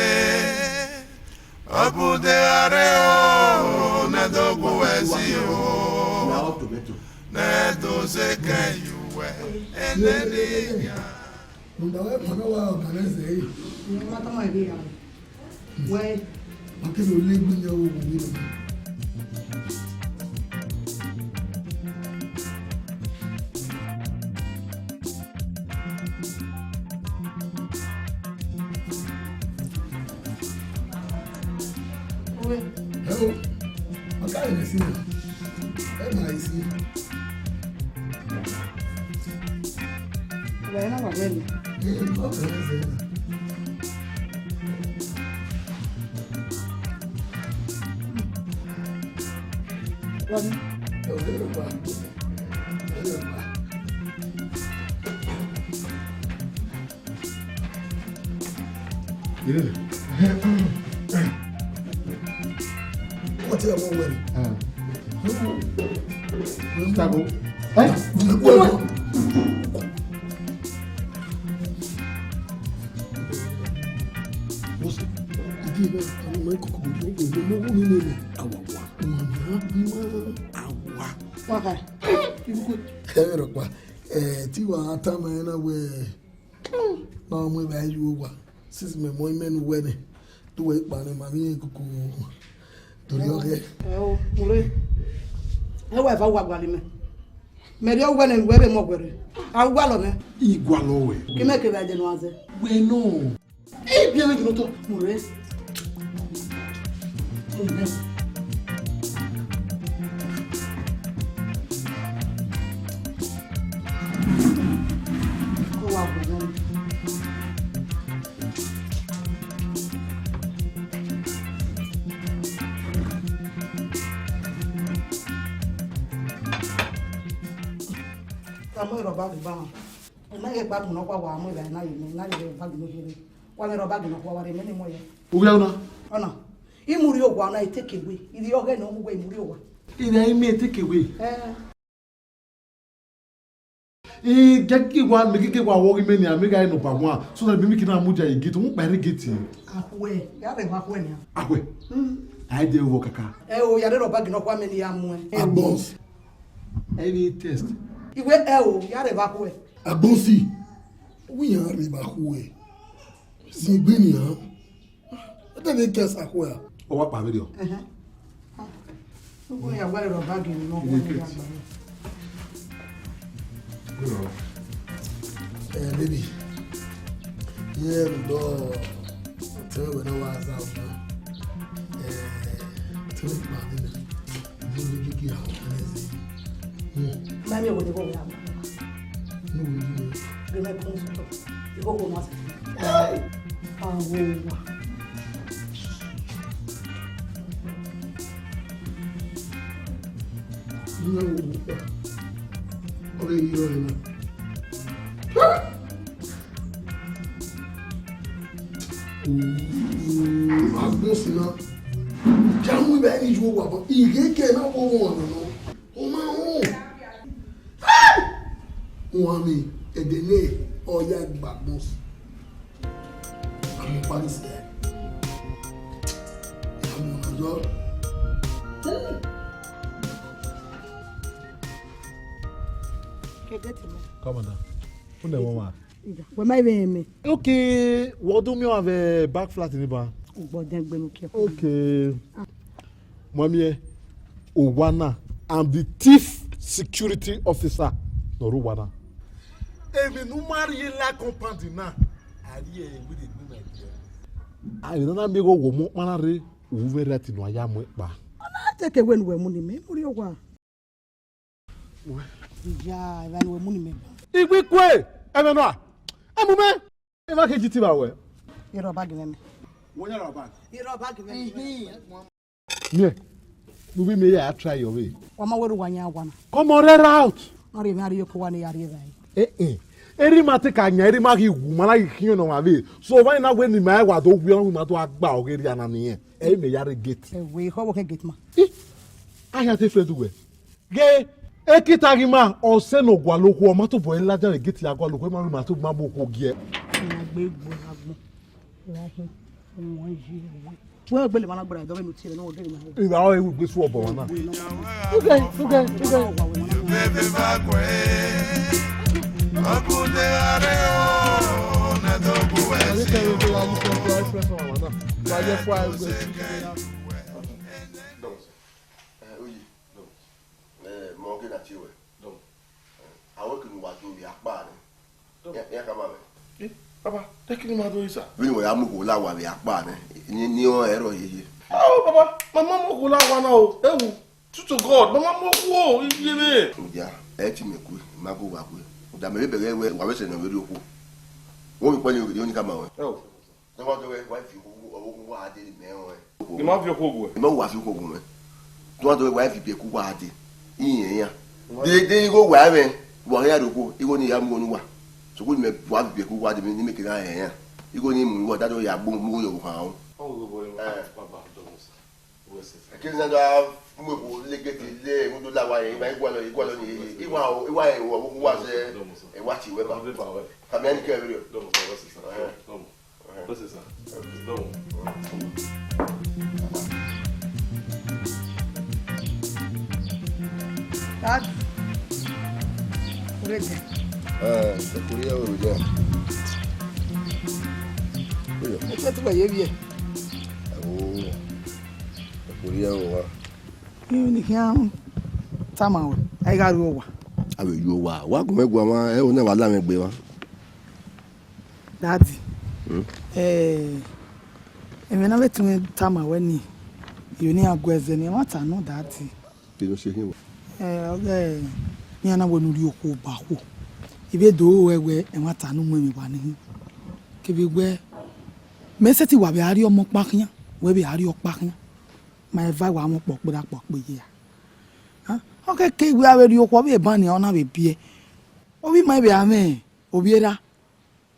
Ọ bu de gha rre o, ne do gu wẹ si o. Ne do ze kẹ ye uwẹ, ẹnẹ ni yan. Rhunmwuda wẹ, ma na wa organize ẹre. Wẹ. Ma kẹ do le gbe yan wo wo ni. Hello. Ọ̀gá rẹ̀ sí mi. Ẹ máa yẹ sí. Ìgbà yẹn náà wà lẹ́nu. Ẹ, ọ̀gá rẹ̀ sí mi. Wọ́n ní. Ẹ ò lè lọ pa. Ẹ ò lè lọ pa. Wọ́n ti ẹ̀ wọ́n wẹ̀. Sago. Ẹ́? Ìdí ẹ̀ náà, àwọn ọmọ ìkọ̀kọ̀ gbogbo gbogbo gbogbo nínú ilẹ̀. Àwàwà. Àwàwà. Wákàtí. Ẹ rọ̀ pa. Ẹ, tí wàá tá màá yẹn náà wẹ̀. Na mu evba ye uwa, since mẹ mu imẹ ne uwẹ nẹ, te uwẹ kpa nẹ, ma vbe rẹn koko do rhiọghẹ. Ẹ o, mure. Ẹ wa eva uwa gualọ mẹ. Mẹ rhie uwẹ nẹ, uwẹ vbe mọ guẹrẹ. A gualọ nẹ. I gualọ wẹ. Ke mẹ kevbe ẹdẹ ne ọ zẹ. Wẹ nọ. Ẹ biẹ vbe ghi nọ tọ. Mure. Ko wa gbọnọ. Tama ẹre ọba gba. Ọ ma ghẹ gba gun nọkhua wa mu evbare na ye mẹ, na ye vbe ọba gino kherhe. Wa mwẹ rhọba gino kua wa rre mẹ ne mọ ya. Ovbi ẹro na? Ọna. I mu rhie owa na, I take away. I rhie ọghẹ ne ọ mu wẹ I mu rhie owa. I rhie ime take away. Eh. I gẹgẹ wa, mẹ gẹgẹ wa wọ ghi mẹ nia, mẹ gha re number one. So that mẹ kina mu dia ye gate, mu kpa rre gate. Akhuẹ, ya rre vbe akhuẹ nia. Akhuẹ? Mm. A i de vwẹ kaka. Ẹ o, ya rre rhọba gino kua mẹ ne I ya muẹn. Agbọn. Any test? Iwe ẹ o, ya rre vbe akhuẹ. Agbọn si. Wẹ iran rre vbe akhuẹ. Zin egbe nian. Ọ te vbe test akhuẹ a? Ọ wa kpa vberriọ. Ẹhẹn. Ugbẹn ya wa rhọba gino kua mẹ ne I ya gba. Eh, baby. Yeah, we go. Tell me when I was out, man. Eh, tell me about it. Mami, wo ni wo ya? No, we do. Be me kun su to. Igo ko ma se. Awo wa. Ni wo wa. Ọre yi ro na. Agbọn si na. Ja mu ibẹ ni ju wa bọ. Ighe ke na wo wọn nọ. O ma họn. Uwanmwi, ẹdẹ ne ọ ya gba agbọn si. Amọ Paris ẹ. Amọ na yọ. Ke gate mẹ. Come on now. Who the woman? Iya, wẹ ma vbe rẹn mẹ. Okay, wẹ do miẹn ọmwa vbe back flat ni ba? Ugbọ dẹn gbenu kiẹ. Okay. Mami, eh, owa na, I'm the chief security officer. Nọ rre owa na. Emwi ne u ma rhie la compound na, a rhie ẹre wẹ de gbe na ye. A emwi ne a na miẹn igho wẹ ọmọ ọkpa na rre, u mwẹ right ne a ya mu ẹkpa. Ọ na te ke wẹ ne uwẹ mu ne imẹ, mu rhie owa. Iya, evba ne uwẹ mu ne imẹ. Igbe ikue, ẹmwẹ nọ a? Ẹ mu mẹ. Emwa ke ji te vba wẹ. Irọ bag mwẹ mẹ. Wẹ ya rọ bag. Irọ bag mwẹ mẹ. Miẹn, ne u vbe miẹn ya try your way. Wa ma wẹ ru wa yan wa na. Come on, red out. Ọ rhie emwi a rhie oko wa ne ya rhie evba. Eh, eh. Erha ima te ka yan, erha ima ghi wu, ma na ghi khian nọ ọmwa vbe. So, ọmwa na wẹ ne ima wa do wiọ, ima do gba ọghe erha na niyẹn. Ẹ i mẹ ya rre gate. Ẹ wẹ, ekhọe vbe gate ma. Ih, a hia te friend uwẹ. Ghe, ekita ghi ma, ọsẹ ne ọ gualọ okhuo, ọ ma tobọ ẹre ladian vbe gate ya gualọ okhuo, ma ma tobọ ma bu okhuo giẹ. Ima gbe egbe agbọn. Wa hin, wọn yi ewe. Wẹ gbele ma na gbara dọ vbe ne u tie vbe ne ọ gele ma. Iwa ọ ewu gbe su ọbọ wa na. Uge, uge, uge. Ẹ, oyi. Ẹ, mọ ọghe na tie wẹ. Avbe kene uwa do vbe akpa nẹ. Iran, iran khama mwẹ. Eh, baba, de kene ima do re, sir? Vbene wẹ ya mu okhuo la owa vbe akpa nẹ, ni, ni ọ ẹrọ yeye. Ao, baba, ma ma mu okhuo la owa na o. Ewu, true to God, ma ma mu okhuo, iye mwẹ. Mudia, ẹ i te mẹ kue, ma gu uwa kue. Mudia, mẹ vbe bẹghe wẹ, wa vbe sẹ ne ọ vbe rhie okhuo. Wẹ vbe kpọnmwẹ, ọ ni khama mwẹ. Ewu. Tọmọtọ wẹ, wa fi okhuo, okhuo wa dee ne imẹ rẹn. Ne ima fi okhuo gu uwẹ? Imẹ wa fi okhuo gu mwẹ. Tọmọtọ wẹ, wa fi ibiẹka uwa dee, irẹn iran. De, de igho wa mwẹ, wa khian rhie okhuo, igho ni ya mu igho ne uwa. Sokpan imẹ wa fi ibiẹka uwa dee, ne imẹ kegha rẹn iran. Igho ni mu uwa, da do ya gbe mu igho ye ọvbokhan ru. Ọ wẹ igho vbọ re? Eh. Baba, dọmọ sir. Wẹ sẹ sir. Ẹkẹn na da mu egbe le gate le, mu do la wa yẹn, ima igualọ, igualọ ni, iwa, iwa, iwa, uwa sẹ, dọmọ sir, iwa tie wẹ ba. Ọ vbe ba wẹ. Kàmì ẹnì kẹrin rẹ. Dọmọ sir, wẹ sẹ sir. Eh. Dọmọ. Dad. Urege. Eh, ekuri ya urege. Oyo. Ete tu ye vbiẹ. Awo. Ekuri ya owa. Ni khian tama wẹ, a i gha ru owa. A vbe ru owa. Wa gu mwẹ guan mwa, ẹ, ọ na wa la mwẹ egbe mwa. Daddy, hmm? Eh, ẹmwẹ ne a vbe tama wẹ ni, iyo ne iran gu ẹzẹ ne ẹmwata nọ, daddy. Kí ló ṣe yín wá? Eh, ọghe iran na wẹ ne u rhie okhuo ba okhuo. I vbe do ruẹ wẹ ẹmwata ne u mu ẹmwẹ wa ni hin. Kevbe wẹ, mẹ sẹtin wa vbe a rhie ọmọ ọkpa khian, wẹ vbe a rhie ọkpa khian. Ma eva wa mwẹ ọkpọ kpera kpọ kpe ye a. Ọ kẹkẹ wẹ a vbe rhie okhuo, ọ vbe ban nian, ọ na vbe biẹ. Ovbi ima vbe a mwẹ ovbi erha.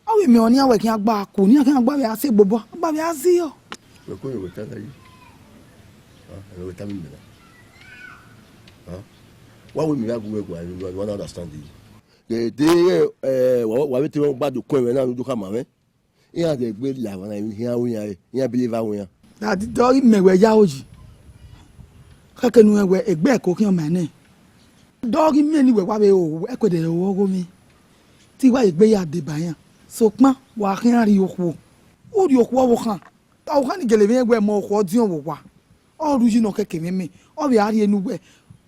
Ọ vbe miẹn ọnii, wẹ khian gba ku, ne iran khian gba vbe a sẹ gbobọ, gba vbe a zẹ yọ. Wẹ ko ye wẹ ta na yi. Ah, wẹ ta mi mẹ na. Ah. Wa wẹ mi gha gu wẹ gua, you don't understand yi. De, de, eh, wa, wa vbe te gba do kue mwẹ na, ne u do khama mwẹ. Iran de gbe la emwa na, iran ru iran re, iran believe aro iran. Na dọghe mẹ wẹ ya oyi. Khẹke ne u rẹn wẹ egbe ẹko khian ma nẹ. Dọghe mẹ ne wẹ wa vbe ro, ẹkuẹdẹ ro ọghe mwẹ. Te I wa egbe ya deba iran. Sokpan wa khian rhie okhuo. U rhie okhuo ọvbokhan. Ọvbokhan ni gele mwẹ wẹ mẹ okhuo ọdiọn vbe owa. Ọ ru yi ne ọ kẹkẹ mwẹ mẹ, ọ vbe a rhie ne uwẹ.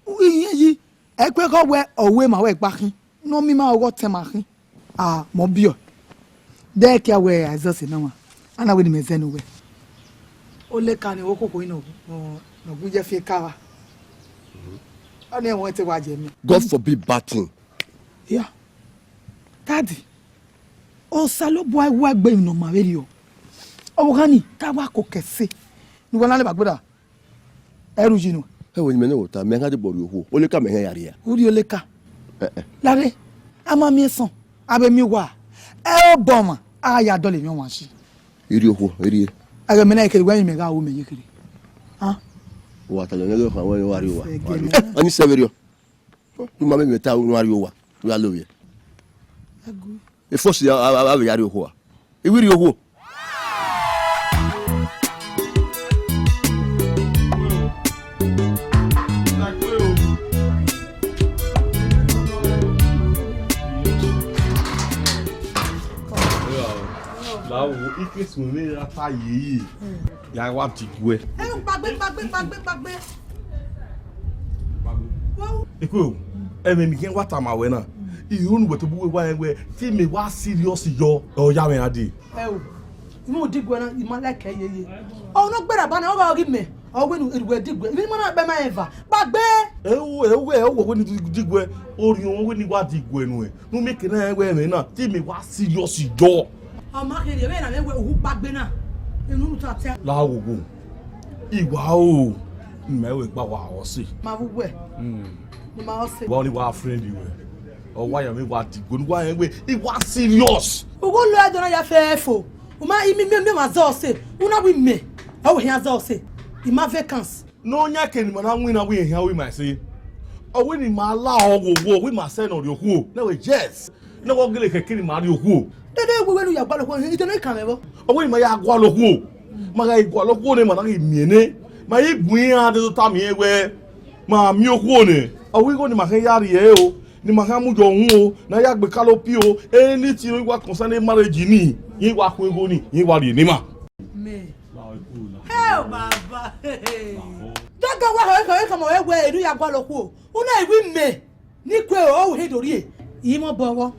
Irẹn yi, ẹkue khọ wẹ ọ ru ema wẹ gba khin, ne ọ miẹn ima ọghe ọtẹn ma khin. A, mẹ ọ biẹ. Dẹ kia wẹ a zẹ ọse ne ọmwa, a na wẹ ne imẹ zẹ ne uwẹ. Oleka ni wo koko nọ, nọ, nọ gun ye fi eka vba. Ọnii ẹmwẹ te wa jẹ mẹ. God forbid bad thing. Ya. Daddy, Osanobua wa egbe emwi ne ọ ma vberriọ. Ọvbokhan ni, te a wa koko ẹse, ne uwa na leba gberra. Ẹ ru yi nuẹn. Ẹ wẹ ne imẹ ne wẹ ota, mẹ gha deba rhie okhuo, oleka mẹ hẹn ya rhie. U rhie oleka? Eh, eh. Lare, a ma miẹn sọn, a vbe miẹn uwa, ẹ obọ ọmwa, a ya dọlọ emwi ọmwa si. I rhie okhuo, I rhie. Ẹghẹ mẹ na ye kherhe, wẹ emwi mẹ gha ru mẹ ye kherhe. Ah. Wa ta lẹ nẹghẹ ọkhan wẹ wa rhie owa. Ẹgẹ mẹ. Ani sẹ vberriọ. U ma vbe miẹn ta, u wa rhie owa, u ya lovbiẹ. Ẹgu. E first ya, a, a, a vbe ya rhie okhuo a? I wi rhie okhuo. Ikpe suẹn vbe ra ta yeye, ya wa diguẹ. Ẹ, gbagbe, gbagbe, gbagbe, gbagbe. Wow. Ikpe o, ẹmwẹ ne I khian wa tama wẹ na, I ru ne uwẹ tobọ uwẹ wa rẹn wẹ, te imẹ wa serious yọ, ọ ya mwẹ gha dee. Ẹ o, I mu diguẹ na, I ma like ẹre yeye. Ọ ne ọ gberra ba na, ọ gha ghi mẹ, ọ wẹ ne I ruẹ diguẹ, I ma na kpẹ ma eva, gbagbe. Ẹ o, ẹ o, ẹ o, wẹ ne I diguẹ, orhiọn wẹ ne I wa diguẹ nuẹn. Ne u miẹn eke na rẹn wẹ ẹmwẹ na, te imẹ wa serious yọ. Ọ ma kherriọ, vbene a mwẹ wẹ uhu kpaegbe na, unu unu ta tẹ. La wo wo. I wa o, ne imẹ wẹ gba wa ọse. Ma vbe uwẹ. Hmm. Ne ima ọse. Wa ni wa friend wẹ. Ọ wa ya mwẹ wa diguẹ, ne wa rẹn wẹ, I wa serious. Uwu lo ẹdọ na ya fẹ fo. U ma, I miẹn, miẹn, miẹn ọmwa zẹ ọse. U na wẹ imẹ. Ọ wẹ khian zẹ ọse. I ma vacance. Ne ọ yan eke ne ima na winna wẹ irẹn khian ru ima ẹse. Ọ wẹ ne ima la ọ wo wo, ọ wẹ ima sẹ ne ọ rrie okhuo. Ne wẹ yes. Ne ọ gele khẹke ne ima rrie okhuo. Dede wẹ wẹ ne u ya gualọ okhuo, I te ne I kan mwẹ vbọ. Ọ wẹ ne ima ya gualọ okhuo. Ma gha gualọ okhuo nẹ, ma na ghi miẹn nẹ. Ma i bu iran dede tama irẹn wẹ, ma miẹn okhuo nẹ. Ọ wẹ igho ne ima khian ya rrie ẹre o. Ne ima khian mu yọ uhunmwu o, ne a ya gbe kalopi o, anything ne wa concern marriage ni, irẹn wa khu igho ni, irẹn wa rhie ne ima. Mẹ. Hell, baba. Dọgọ wa hẹ, hẹ, hẹ, kọmọ wẹ, wẹ, enu ya gualọ okhuo. Una i wi mẹ. Ni kue o, u he do rrie. I mọ bọ vbọ.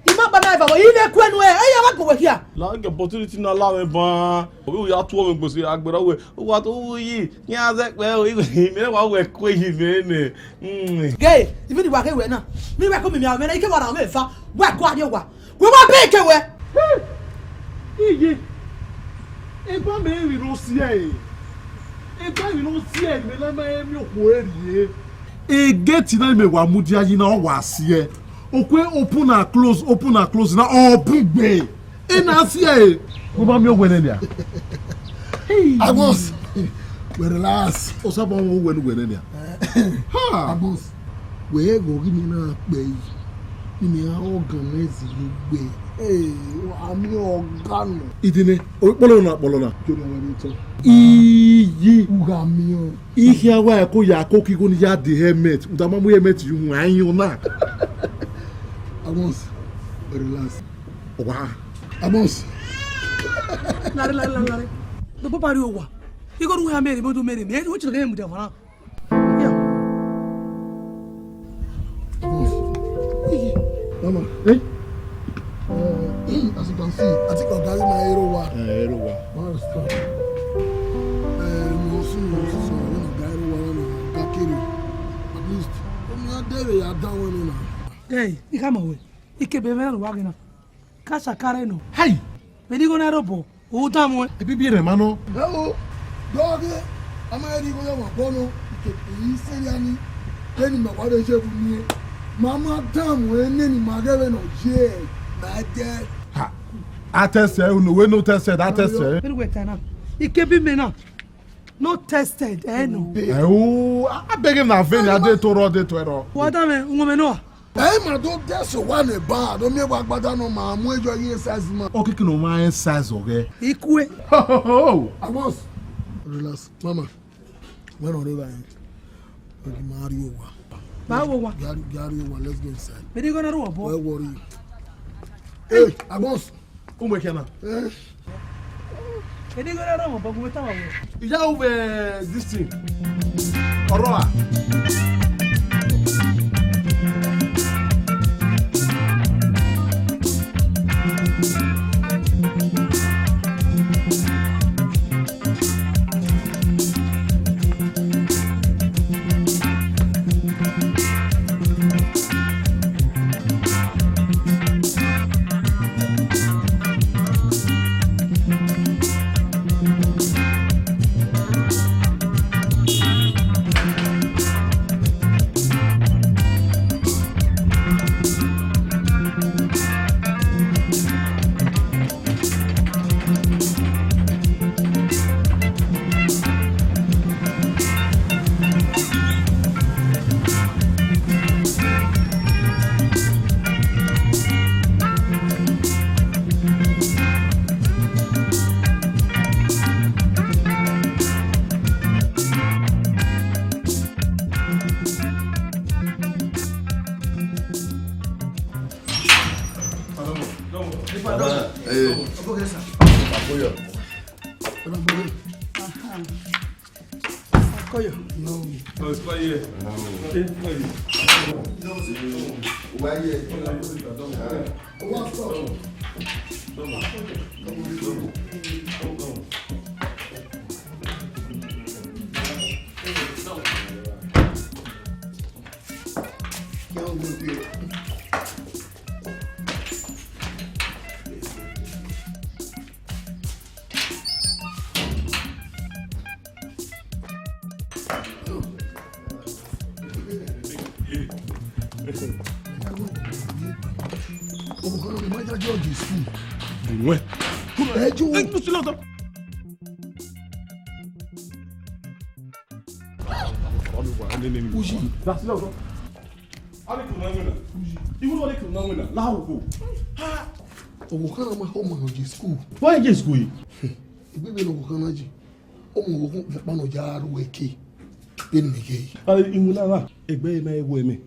I ma gba na eva vbọ, I ne kue nuẹn, e ya wa gun wẹ khia. La gẹ opportunity na la mwẹ ban. Ovbi u ya tuọ mwẹ gbese agbera wẹ. U wa to u yi, yan zẹ kpẹ o, i mẹ wa wẹ kue yi mẹ nẹ. Mm. Ghe, even wa khe wẹ na. Mi wẹ ko mi mi aro mẹ na, I ke wa ra mwẹ eva. Wa ko a rrie owa. Wẹ wa bẹn ke wẹ. Iye. Egba mẹ emwi ne ọ si ẹe. Egba emwi ne ọ si ẹe, mẹ na ma emwi okhuo rrie. Egeti na mẹ wa mudia yi na, ọ wa si ẹe. Okue open and close, open and close na, ọ bun gbe. Ena si ẹe. Mo ma miẹn owẹ nẹ nia. Hey. Agos. Wẹ relax. Osabọ wọn owẹ ne uwẹ nẹ nia. Ha. Agos. Wẹ ghọ ghi ni na kpẹ yi. Ni mẹ ra organize ni gbe. Hey, ami ọga nọ. Idine, o kpolo na, kpolo na. Jọrọ wẹ ni tọ. Iyi. U gha miẹn. I khian wa ẹko ya ko ke igho ni ya de helmet. U da ma mu helmet yu wan ayọn na. Agos. Wẹ relax. Wa. Agos. Lare, lare, lare, lare. Do papa ri owa. Igho ru ha mere, mo do mere, me, wo chile ke mu da fana. Yeah. Agos. Mama. Eh? Uh, as you can see, I think Oga is my hero one. Eh, hero one. Wow, stop. Eh, you also, you also, you know, guy, hero one, Oga Kere. At least, I'm not there, you are down, you know. Hey, you come away. Ikebe mẹ na wa ghe na. Ka sa kare nọ. Hey! Vbe ne igho na rre obọ, u danmwẹ. Ebibi rẹ ma nọ. Ẹ o, dọghe, a ma rhie igho ya wa bọ nọ, ikebe yi sẹrriọ ni, vbene ima wa rre ye vbe uni. Ma ma danmwẹ nene ima ghẹ vbe nọ ye, ma dẹ. Ha, a test ẹ, unu wẹ no test ẹ, da test ẹ. Vbene wẹ ta na, ikebe mẹ na. No tested, eh, no. Ẹ o, a beg him na veni, a de to rọ, de to ẹrọ. Wa da mẹ, wọn mẹ nọ. Ẹ ma do dẹsẹ wa nẹ ba, do miẹn wa gbada nọ ma, mu eyo yi size ma. Okiki no ma size ọghẹ. Ikue. Ho, ho, ho. Agos. Relax, mama. Wẹ nọ rre ba yẹn. Ogi ma rrie owa. Ba wo wa. Gari, gari owa, let's go inside. Vbene igho na rre obọ. Wẹ worry. Hey, Agos. Umu ekian na. Eh. Vbene igho na rre obọ, gu wẹ tama wẹ. Iya u vbe this thing. Ọrọ a. Baba, eh. Koyo. Koyo. No. Oh, it's right here. It's right here. Why here? What's up? Ọmọ kan ló lè má jáde ọ̀dì sùn. Ẹ̀wẹ̀. Ẹ jù. Ẹ jù sílẹ̀ ọ̀tọ̀. Uyi. Dá sílẹ̀ ọ̀tọ̀. Uyi. Iwu ló lè kìlọ̀ náà wẹ̀ náà. Láwùjọ. Ọmọ kan ló má ọmọ ọ̀dì school. Wọ́n yẹ school yìí. Ìgbé mi lọ wọ̀ kan náà jì. Ọmọ wọ̀ kún ìpanu ọjà arúgbó ẹ̀kẹ́. Bẹ́ẹ̀ ni mi kẹ́ yìí. Iwu náà wà. Ẹgbẹ́ yẹn máa ń wọ ẹ̀mẹ́.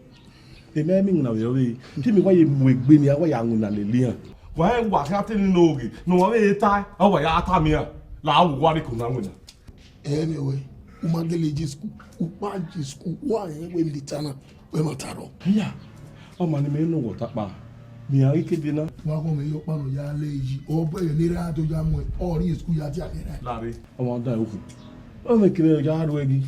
Èmi ẹ̀mí ìwọ̀n àwẹ̀ ọ̀rẹ́, kí mi wá yẹ mu egbe ni, a wá yà wẹn nà lè lé hàn. Wà á wà kí a tẹ nínú oge, ní wọ́n bẹ ta, a wà yà á ta mi hàn, là á wò wá rí kò náà wẹn nà. Ẹ mẹ wẹ, u ma gele je school, u kpa je school, wa rẹn wẹ mi ta na, wẹ ma ta rọ. Iya, ọma ne mẹ nọ wọ ta kpa, mi a ghi kede na. Wa kọ mẹ yọ kpa nọ ya le yi, ọ bọ ẹyẹ ne ra do ya mu ẹ, ọ ri school ya dia kẹrẹ. Lare, ọma da okhu. Ọ mẹ kere ya ru ẹgi.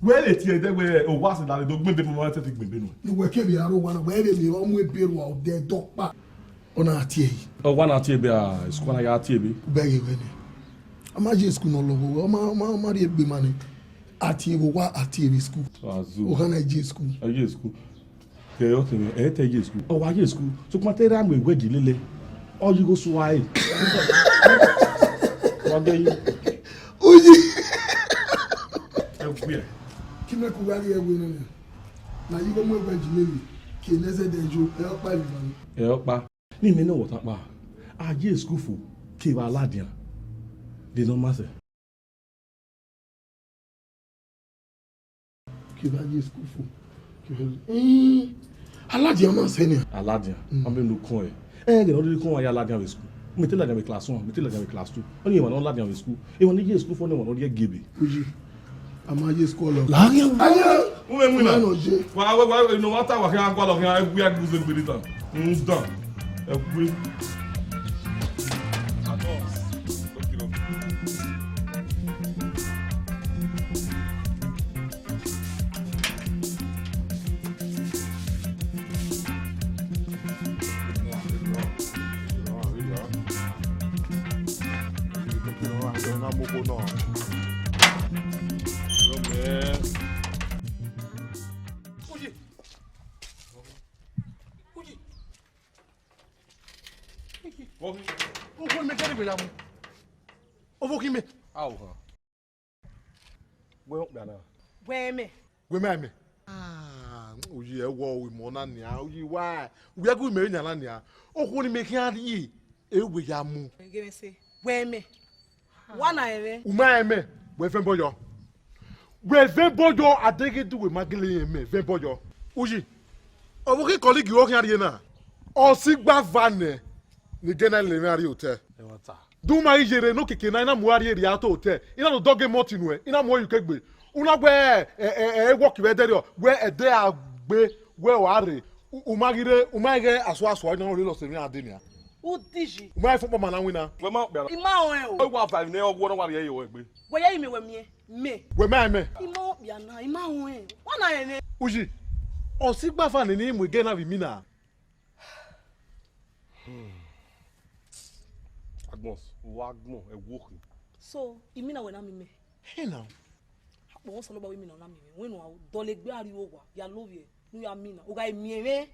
Wẹ lè tie ẹdẹ wẹ owa sẹ lare do gbẹn be mo ma tẹ ti gbẹn be nu. Ne uwẹ kevbe aro wa na, wẹ vbe miẹn ọ mu ebe rua odẹ dọkpa. Ọ na tie yi. Ọ wa na tie ebe a, school na ya tie ebe. Bẹghe wẹ nẹ. A ma je school ne ọ lọghọ, ọ ma, ọ ma, ọ ma rhie egbe ma nẹ. A tie vbe owa, a tie vbe school. Azu. Ọ gha na je school. A je school. Kẹ ọ tẹmwẹ, ẹ tẹ ye school. Ọ wa ye school. Sokpan te ra mu egbe di lele. Ọ yi gho sua ẹre. Wa gẹ yi. Uyi. Ẹ gbe. Kí mẹ kú wá rí ẹwé náà nẹ. Na yi gho mu egbe di lele. Kí ẹ nẹsẹ dẹ jo, ẹ ọkpa ìlú ni. Ẹ ọkpa. Ni mẹ ne wọ ta kpa. A ye school fo. Kevbe aladian. De nọ ma sẹ. Kevbe a ye school fo. Kevbe, eh, aladian ma sẹ nian. Aladian, mm, ọ bẹ ne u kọn ẹre. Ẹ ghe ne ọ rhirhi kọn ya ladian vbe school. Mẹ te ladian vbe class one, mẹ te ladian vbe class two. Ọ ni emwa ne ọ ladian vbe school. Emwa ne ye school fo ne emwa ne ọ rhie gebe. Uyi, a ma ye school lọ. Ladian. Aye. U mwẹ winna. Wa, wa, wa, no matter wa khian gualọ khian, ẹgbẹ ẹgbẹ uzegbe ni dan. N dan. Ẹgbẹ. Uyi. Uyi. Okhuo ne mẹ gẹrẹ wẹ ya mu. Ọvbokhan mẹ. Ao han. Wẹ okpia na. Wẹ mẹ. Wẹ mẹ mẹ. Ah, uyi ẹ wọ imọ na nia, uyi wa. Uyi ẹ gu mẹ yan na nia. Okhuo ne mẹ khian rhie, e wẹ ya mu. Ghe mẹ se. Wẹ mẹ. Wa na ẹmwẹ. U ma ẹmwẹ, wẹ vẹ bọyọ. Wẹ vẹ bọyọ, a deghẹ du wẹ ma gele ẹmwẹ, vẹ bọyọ. Uyi, ọvbokhan colleague ruẹ khian rhie na, ọ si gba va nẹ, ne I gele na lele mwẹ a rrie otẹ. Ẹmwata. Du ma ghi yerre ne okiekie na, I na mu uwa rrie rria otọ otẹ, I na do dọghe mọtin nuẹn, I na mu ẹre ye ukegbe. U na wẹ, ẹ, ẹ, ẹ, ẹ, work vbe ẹdẹrriọ, wẹ ẹdẹ a gbe, wẹ ọ a rre. U, u ma ghi rre, u ma ghẹ asua asua, I na rhie lọsẹ emwi a dee nia. Udiyi. U ma fo kpọma na winna. Wẹ ma kpia na. I ma rẹn o. Ọ wa va emwi ne ọ wọ ne ọ wa rhie ye ruẹ egbe. Wẹ ya imẹ wẹ miẹn. Mẹ. Wẹ ma mẹ. I ma kpia na, I ma rẹn. Wa na rẹn nẹ. Uyi. Ọ si gba va nene mu egbe na vbe imina. Hmm. Agbọn, wa agbọn, ẹ wo khin. So, imina wẹ na miẹn mẹ? Hẹ na. Akpọ Osanobua wẹ imina na miẹn mẹ. Wẹ nu a dọlegbe a rrie owa, ya lovbiẹ, ne u ya mina. U gha miẹn mwẹ,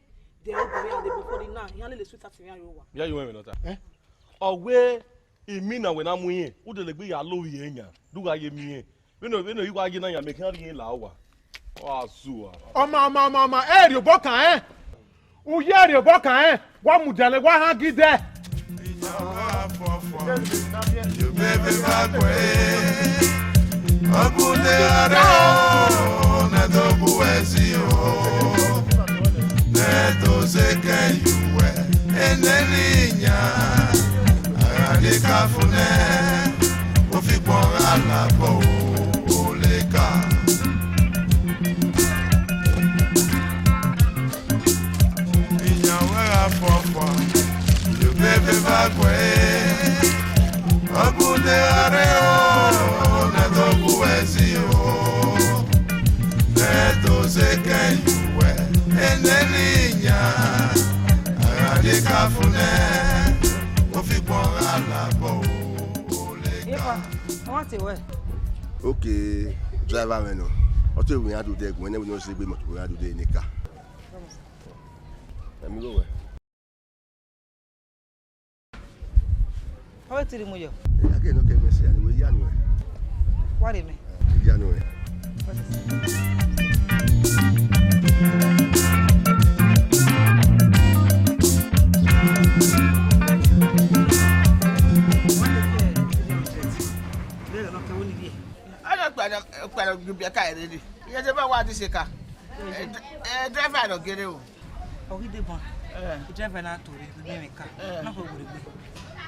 de obọ mwẹ a de bọ fọdẹ na, iran lele sweetheart mwẹ a rrie owa. Ya yo mwẹ nọ ta. Eh? Ọ wẹ imina wẹ na mu irẹn, u dọlegbe ya lovbiẹ yan, du gha ye miẹn. Vbene, vbene I wa ye na yan, mẹ khian rhie la owa. Ọ a zu a. Ọma, ọma, ọma, ọma, ẹ rhie obọ kan, ẹ? U ye rhie obọ kan, ẹ? Wa mudia lẹ, wa han gidẹ. Ọgụnde ọrẹ o, na dọgbu ẹsi o, na do seke yuwẹ, eneni yan, agha Ka fune, ofikpọn gha labọ oleka. Iyan wẹ gha fọfọ, yobebe va guẹ, ọ bu de gha rre o, na do bu ẹzi o, ẹ do zẹ kẹ yuwẹ, ẹnẹ ne iyan, a gha dee ka fune, ofikpọn gha labọ o. Epa, ọ ma te wẹ? Okay, driver mwẹ nọ. Ọ te wẹ iran do dẹ gun, ẹnẹ wẹ ne ọ sẹ egbe mọto wẹ iran do dẹ ne ka. Ẹ mi gho wẹ. Ọ vbe te rhie mu yọ? Ẹ, a gẹ ne ọ kẹ mẹ sẹ, a ni wẹ ya nuẹn. Wa rhie mẹ. Ya nuẹn. Ọnọkpa ne ọ gie ubiẹka ẹre rre. Iran te ba wa dise ka. Ẹ, ẹ, driver nọ gere o. Ọ ghi deba, Eh. driver na to rre, do miẹn mwẹ ka. Eh. Na fo were gbe.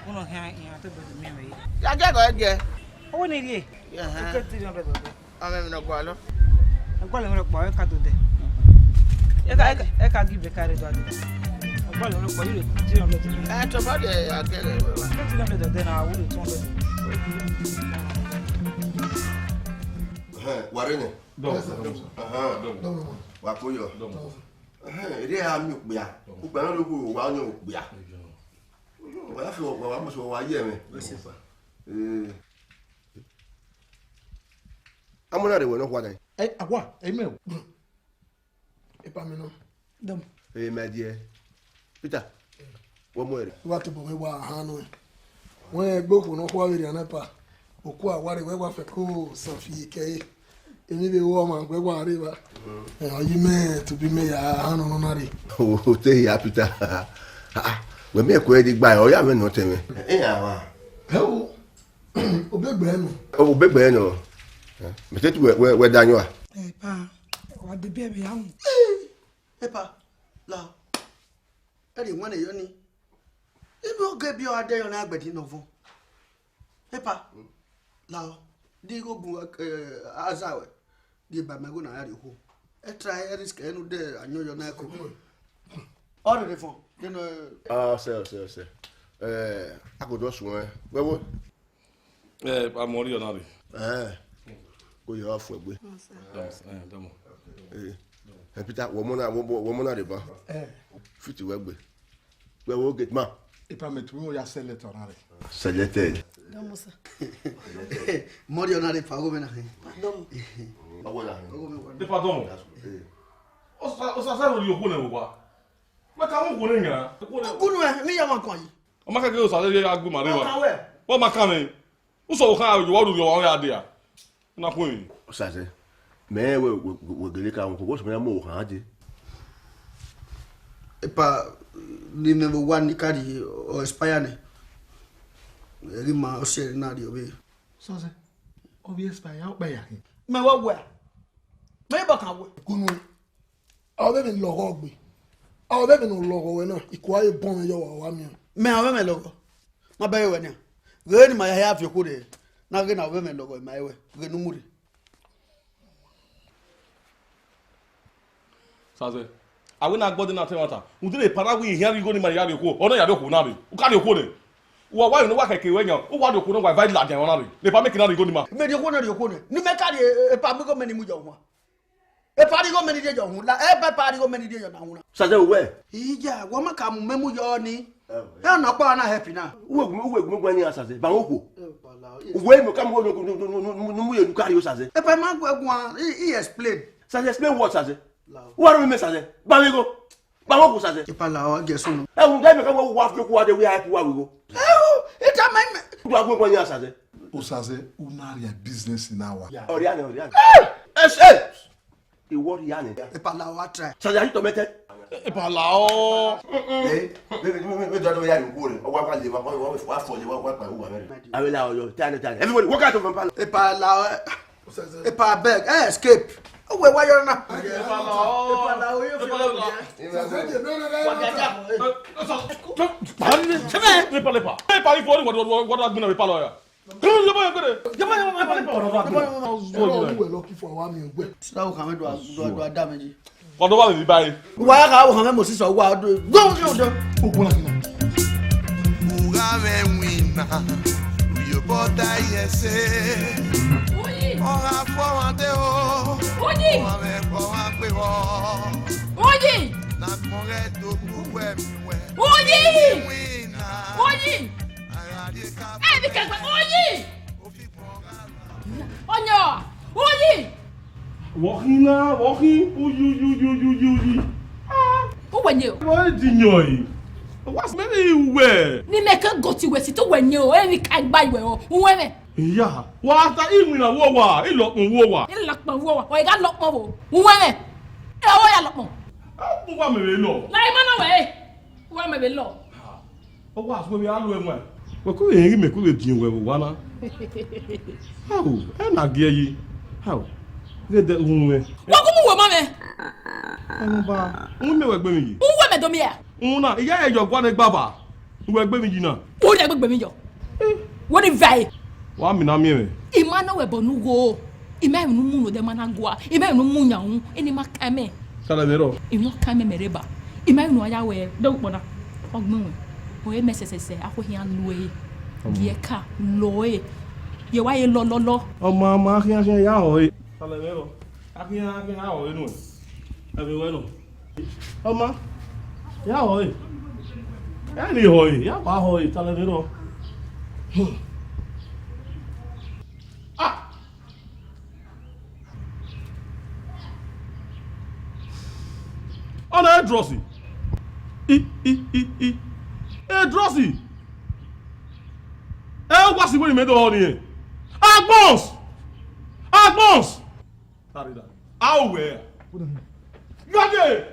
Uno khian iran to do miẹn mwẹ ye. Ya gẹ gọ gẹ. Ọ wẹ ne rhie. Ẹhẹn. Oke three hundred ọdọ. Ọmọ mi nọ gualọ. Ẹgualọ mwẹ rọkpa, ẹ ka do dẹ. Ẹ ka, ẹ ka, ẹ ka gi bẹka rre do a dẹ. Ẹgualọ mwẹ rọkpa, yiro three hundred. Ẹ, tobọ dẹ, a gẹ gẹ. Oke three hundred ọdọ na, a wẹ two hundred. Ẹhẹn, wa rre nẹ? Dọmọ, dọmọ, sir. Ahan. Dọmọ. Wa ko yọ. Dọmọ. Ahan, ere a mi okpia. Dọmọ. Okpia na lo ko wa ni okpia. Dọmọ. Wa fi wa, wa mu so wa ye mẹ. Yes, sir. Eh. Amọ na rre wẹ ne ọ khua dan. Eh, awa, eh, mẹ o. Epa mi nọ. Dọmọ. Eh, my dear. Peter, wẹ mu ẹre. Wa tobọ mwẹ wa han nuẹn. Wẹ egbe okhuo ne ọ khua vberriọ na epa. Okhuo a wa rre wẹ wa fẹko osan fi ye kẹ ẹre. Emwi vbe ru ọmwa wẹ wa rre evba. Ẹ, ọ yi mẹ tobọ imẹ ya han nọ na rre. O te ya Peter. Ah, ah, wẹ miẹn ẹko ẹre gba, ọ ya mwẹ nọ tẹn mwẹ. Ẹ ya wa. Ẹ o. Obegbe nọ. Obegbe nọ. Mẹ te tu wẹ, wẹ, wẹ da yọn a? Epa, wa de biẹ vbe ya mu. Epa, la. Ẹ rhie wan yọ ni. Inu oge biẹ ọ gha de yọ na agbẹdin nọ vọn. Epa, la. Di igho gun, eh, aza wẹ. Di eba mẹ gho na ya rhie okhuo. Ẹ try ẹ risk ẹ nu de ayọn yọ na ẹko. Ọ rherhe fọn, de nọ. Ah, sẹ, sẹ, sẹ. Eh, a ko do suẹn. Wẹ wo? Eh, a mọ ọrriọ na rre. Eh, ko yọ fu egbe. Dọmọ, eh, dọmọ. Eh, eh, Peter, wọ mọ na, wọ, wọ, wọ mọ na rre ba. Eh. Fiti wẹ gbe. Wẹ wo gate man. Epa mẹ tu ya select ọna rre. Selected. Dọmọ sir. Mọ ọrriọ na rre pa, ọgho mwẹ na khin. Dọmọ. Ọgho na khin. Epa dọmọ. Eh. Osa, osa sa ro ri okhuo nẹ vbe owa. Wẹ ka mu okhuo nẹ yan. Okhuo nẹ. Okhuo nẹ, ne iran ma kọn yi. Ọ ma kẹkẹ osa ye a gbe ma rre wa. Ọ kan wẹ. Ọ ma kan mwẹ. Usọ vbe okhan ye wa rhurhiọ ọmwa ọre a dia. Na khuẹn. Sase, mẹ rẹn wẹ, wẹ, wẹ, wẹ gele ka wọn, wẹ sẹ mẹ mu okhan dee. Epa, ne imẹ vbe owa ni ka rrie, ọ expire nẹ. Ẹ ghi ma ọ sẹ na rrie ọvbehe. Sase, ọ vbe expire, ọ kpẹ ya khin. Mẹ wa wẹ. Mẹ ba kan wẹ. Kunu. Ọ vbe emwi lọghọ gbe. Ọ vbe emwi ne ọ lọghọ wẹ na, ikua ye bọ mwẹ yọ wa, wa miẹn. Mẹ ọ vbe emwi lọghọ. Ma bẹghe wẹ nian. Ghe ne ima ya hia viọ okhuo rre, na ghe ne ọ vbe emwi lọghọ ima ruẹ, ghe ne u mu rre. Sase, a wẹ ne a gbọdẹ na te ẹmwata. Rhunmwuda epa na wẹ ihian rhie igho ne ima ya rrie okhuo, ọ na ya rrie okhuo na rre. U ka rrie okhuo nẹ. Uwa wa emwi ne uwa khẹke ruẹ yan, uwa rrie okhuo na, uwa eva ladian na rre. Ne epa mẹ ke na rhie igho ne ima. Mẹ rrie okhuo nẹ, rrie okhuo nẹ. Ne imẹ ka rrie epa mu igho mẹ ni mu yọ wan. Epa rhie igho mẹ ni rhie yọ uhunmwu, la, epa, epa rhie igho mẹ ni rhie yọ na uhunmwu na. Sase, uwẹ? Iya, wẹ ma ka mu mẹ mu yọ ni. Ẹ, ọna ọkpa na help na. Uwẹ gu, uwẹ gu mẹ guan ni a Sase, ba wẹ okhuo. Uwẹ mẹ ka mu ne mu ye lu ka rrie o Sase. Epa ma gu ẹ guan, i, i explain. Sase, explain what Sase? Uwa rọ mẹ Sase, ba wẹ igho. Ba wẹ okhuo Sase. Epa la ọ gẹ sunu. Ẹ, uhunmwu da mẹ ka wẹ wa fi okhuo wa de wẹ a help uwa wẹ igho. Ẹ, ita ma mẹ. Uwa gu mẹ guan ni a Sase. O Sase, u na rhie business na wa. Ọrhia nẹ, ọrhia nẹ. Ẹ, ẹ, ẹ. Iwọ rhia nẹ. Epa la wa try. Sase, are you tormented? Epa la ọ. Eh, me, me, me, me, me, don't know where you go. Wa, wa, wa, wa, wa, wa, wa, wa, wa, wa, wa, wa. I will allow you. Tell me, tell me. Everybody, walk out of my palace. Epa la ọ. Epa beg. Eh, escape. Owe wa yọ na. Epa la ọ. Epa la ọ, yo fi. Epa la ọ. Epa la ọ. Epa la ọ. Ai, fo ni wọ, wọ, wọ, wọ da gbinna vbe palọ ya. Come on, yaba, yaba, yaba. Yaba, yaba, yaba, yaba. Ọ̀rọ̀ wẹ lucky for wa mi egbe. Sira wo kan do do da mẹ ji. Ọdọ wa vbe ba e. Wa ya ka wo kan mẹ Moses wa do. Go, go, go. Ogun na kina. Ugha mwẹ winna, uyobọ da ye ẹse. Oyi. Ọgha fọ wa de o. Oyi. Ọgha mwẹ fọ wa gbe wọ. Oyi. Na kọn ghẹ do ku wẹ mi wẹ. Oyi. Winna. Oyi. Ẹ ni kẹgbẹ, oyi! Ọyọ, oyi! Vbọ khin na, vbọ khin, uyi, uyi, uyi, uyi, uyi, uyi. Ah. Uwẹ ne o. Vbọ e di yọn e? Wa si mẹ ne uwẹ. Ne imẹ ke gọti wẹ si te uwẹ ne o, ẹ ni ka gba iwẹ o, uwẹ mẹ. Iya, wa ta iwinna vbe owa, ilọkpọn vbe owa. Ilọkpọn vbe owa, ọ i gha lọkpọn vbo? Uwẹ mẹ. Ẹ, ọ ya lọkpọn. Ah, uwa mẹ vbe lọ. La ima na wẹ, uwa mẹ vbe lọ. Ọ wa sẹ wẹ vbe a lu ẹwaẹn, wẹ kughe rẹn ghi mẹ kughe diọn wẹ vbe owa na. Ao, ẹ na gie yi. Ao, ghẹ dẹ uhunmwu mwẹ. Wa gu mu wẹ ma mwẹ. Ọmọba, uhunmwu mẹ wẹ gbe emwi yi. Uwẹ mẹ do miẹn. Uhunmwu na, I ya rẹn yọ ọgua ne gbaba, wẹ gbe emwi yi na. U rhie egbe gbe emwi yọ. Wẹ ni vae. Wa mina miẹn mwẹ. I ma nọ wẹ ẹbọ ne u gho. I ma emwi ne u mu ne odẹ ma na gua, I ma emwi ne u mu yan wu, eni ma kan mẹ. Sala ẹmwẹ rọ. Emwi ne ọ kan mẹ mẹ rre ba. I ma emwi ne u ya wẹ dọkpọ na. Ọ gbẹn wẹ. Ọ re mẹ sẹsẹsẹ, akhuẹ khian lu ẹre. Gie ka lọ ẹre. Ye wa ye lọlọlọ. Ọma, ọma, akhian, akhian, ya họ ẹre. Sala ẹmwẹ rọ. Akhian, akhian, ya họ ẹre nuẹn. Ẹmwẹ wẹ nọ. Ọma, ya họ ẹre. Ya ni họ ẹre, ya wa họ ẹre, sala ẹmwẹ rọ. Hmm. Ah! Ọna Edrosi. I, i, i, i. Edrosi. Ẹ wa si wẹ ne imẹ do họ niẹn. Agbọns! Agbọns! Tarida. A wẹ. Gade!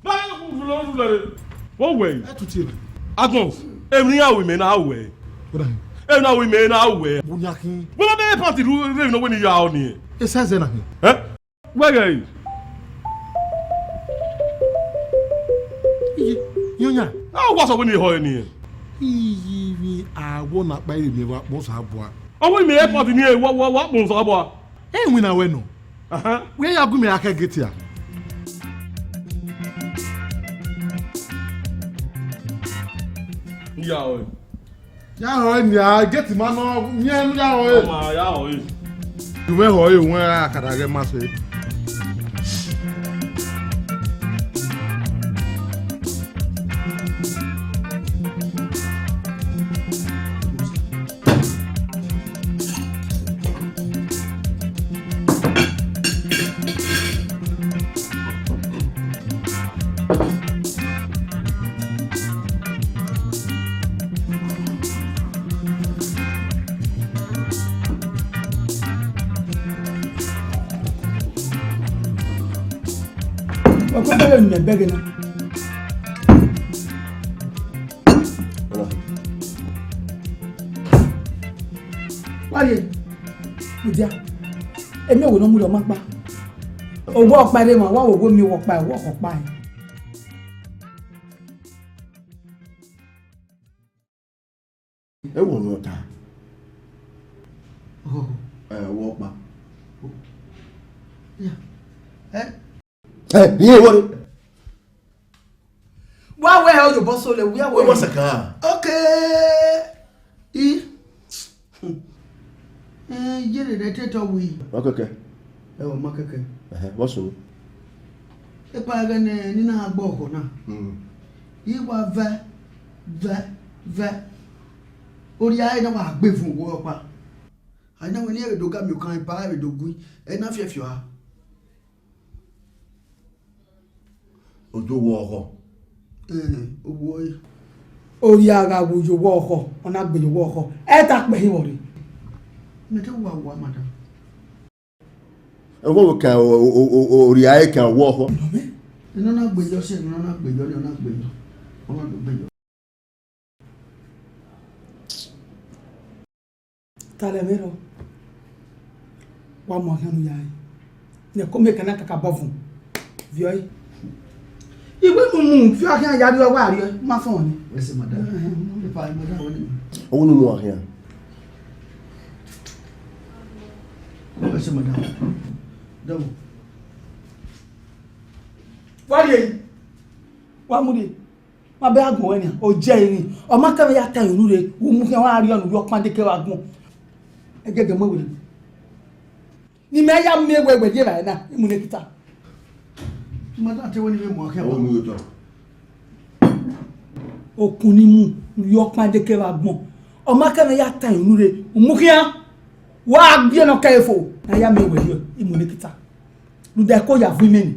Gade! Wo wẹ. Ẹ tutu ẹmwẹ. Agbọns. Emwi ne a ru imẹ na wẹ. Emwi ne a ru imẹ na wẹ. Wo nya khin. Wẹ ma bẹ panti ru rẹ ne wẹ ni ya ọ niẹn. Esa ẹzẹ na hin. Ẹ? Wẹ ghẹ re? Iye, iye oyan. A wa sọ wẹ ne họ ẹre niẹn. Iye vbe awọ na kpa ire mẹ wa kpọn sa bua. Ọ wẹ mẹ airport ni wa, wa, wa kpọn sa bua. Ẹ winna wẹ nọ. Ahan. Wẹ ya gu mẹ akẹ gate a. Ya ọ. Ya họ ẹre nia, gate ma nọ, miẹn ya họ ẹre. Ọma, ya họ ẹre. Tumẹ họ ẹre, wẹ a ka da ghẹ ma sẹ. Ọkọ bẹghe ne imẹ bẹghe na. Wa ye, Udia, emẹ wo ne ọ mu lọ ma kpa. Owo ọkpa rre ma, wa wo owo mi, owo ọkpa, owo ọkpa. Ẹ wọ nọ ta. Ẹ wọ kpa. Ẹ, iye wọ re. Wa wẹ hẹ oyobọ so lẹ, wia wẹ. What's a car? Okay. I. Eh, yere rẹ te tọ wi. Wa kẹkẹ. Ẹ wọ ma kẹkẹ. Ẹhẹ, what's so? Epa ẹghẹ ne ni na gba ọghọ na. Mm. I wa vẹ, vẹ, vẹ. Oria ẹre na wa gbe vun wo ọkpa. A na wẹ ne ẹ vbe do ga miẹn okan, epa ẹre vbe do gui, ẹ na fiẹfiọ a. Ojo wọ ọghọ. Eh, owọ ẹre. Oria gha wu yo wọ ọghọ, ọ na gbe yo wọ ọghọ. Ẹ ta kpẹ hin vbọ re. Mẹ te wa wa, madam. Ẹvbo vbe kan o, o, o, o, oria ẹre kan wọ ọkhọ. Nọ mẹ. Ẹ nọ na gbe yọ, sẹ, ẹ nọ na gbe yọ, ẹ nọ na gbe yọ. Ọ ma do gbe yọ. Talẹ mwẹ rọ. Wa mu ọhiọn ya ẹre. Nẹ ko mẹ kana kakabọ vun. Viọ ẹre. Iwẹ ne u mu fi ọkhian ya rrie, ọ wa rrie, ma fọn ni. Wẹ sẹ madam. Epa, madam, wẹ ni. Ọwọ ne u mu ọkhian. Wẹ sẹ madam. Dọbọ. Wa rrie, wa mu rrie. Ma bẹ agbọn wẹ nian, ọ jẹ emwi. Ọ ma kẹmwẹ ya ta unu rre, u mu khian wa rrie ọnu rrie ọkpandeke vbe agbọn. Ẹgẹgẹ mu ẹwe. Ne imẹ ya miẹn wẹ wẹ rrie evbare na, I mu ne kita. Ma da te wẹ ne I vbe mu ọkhian. Okun ni mu rrie ọkpandeke vbe agbọn. Ọ ma kẹmwẹ ya ta unu rre, u mu khian. Wa gbe nọ kẹ fo. Na ya miẹn wẹ rrie, I mu ne kita. Rhunmwuda ẹko ya vu imẹ ni.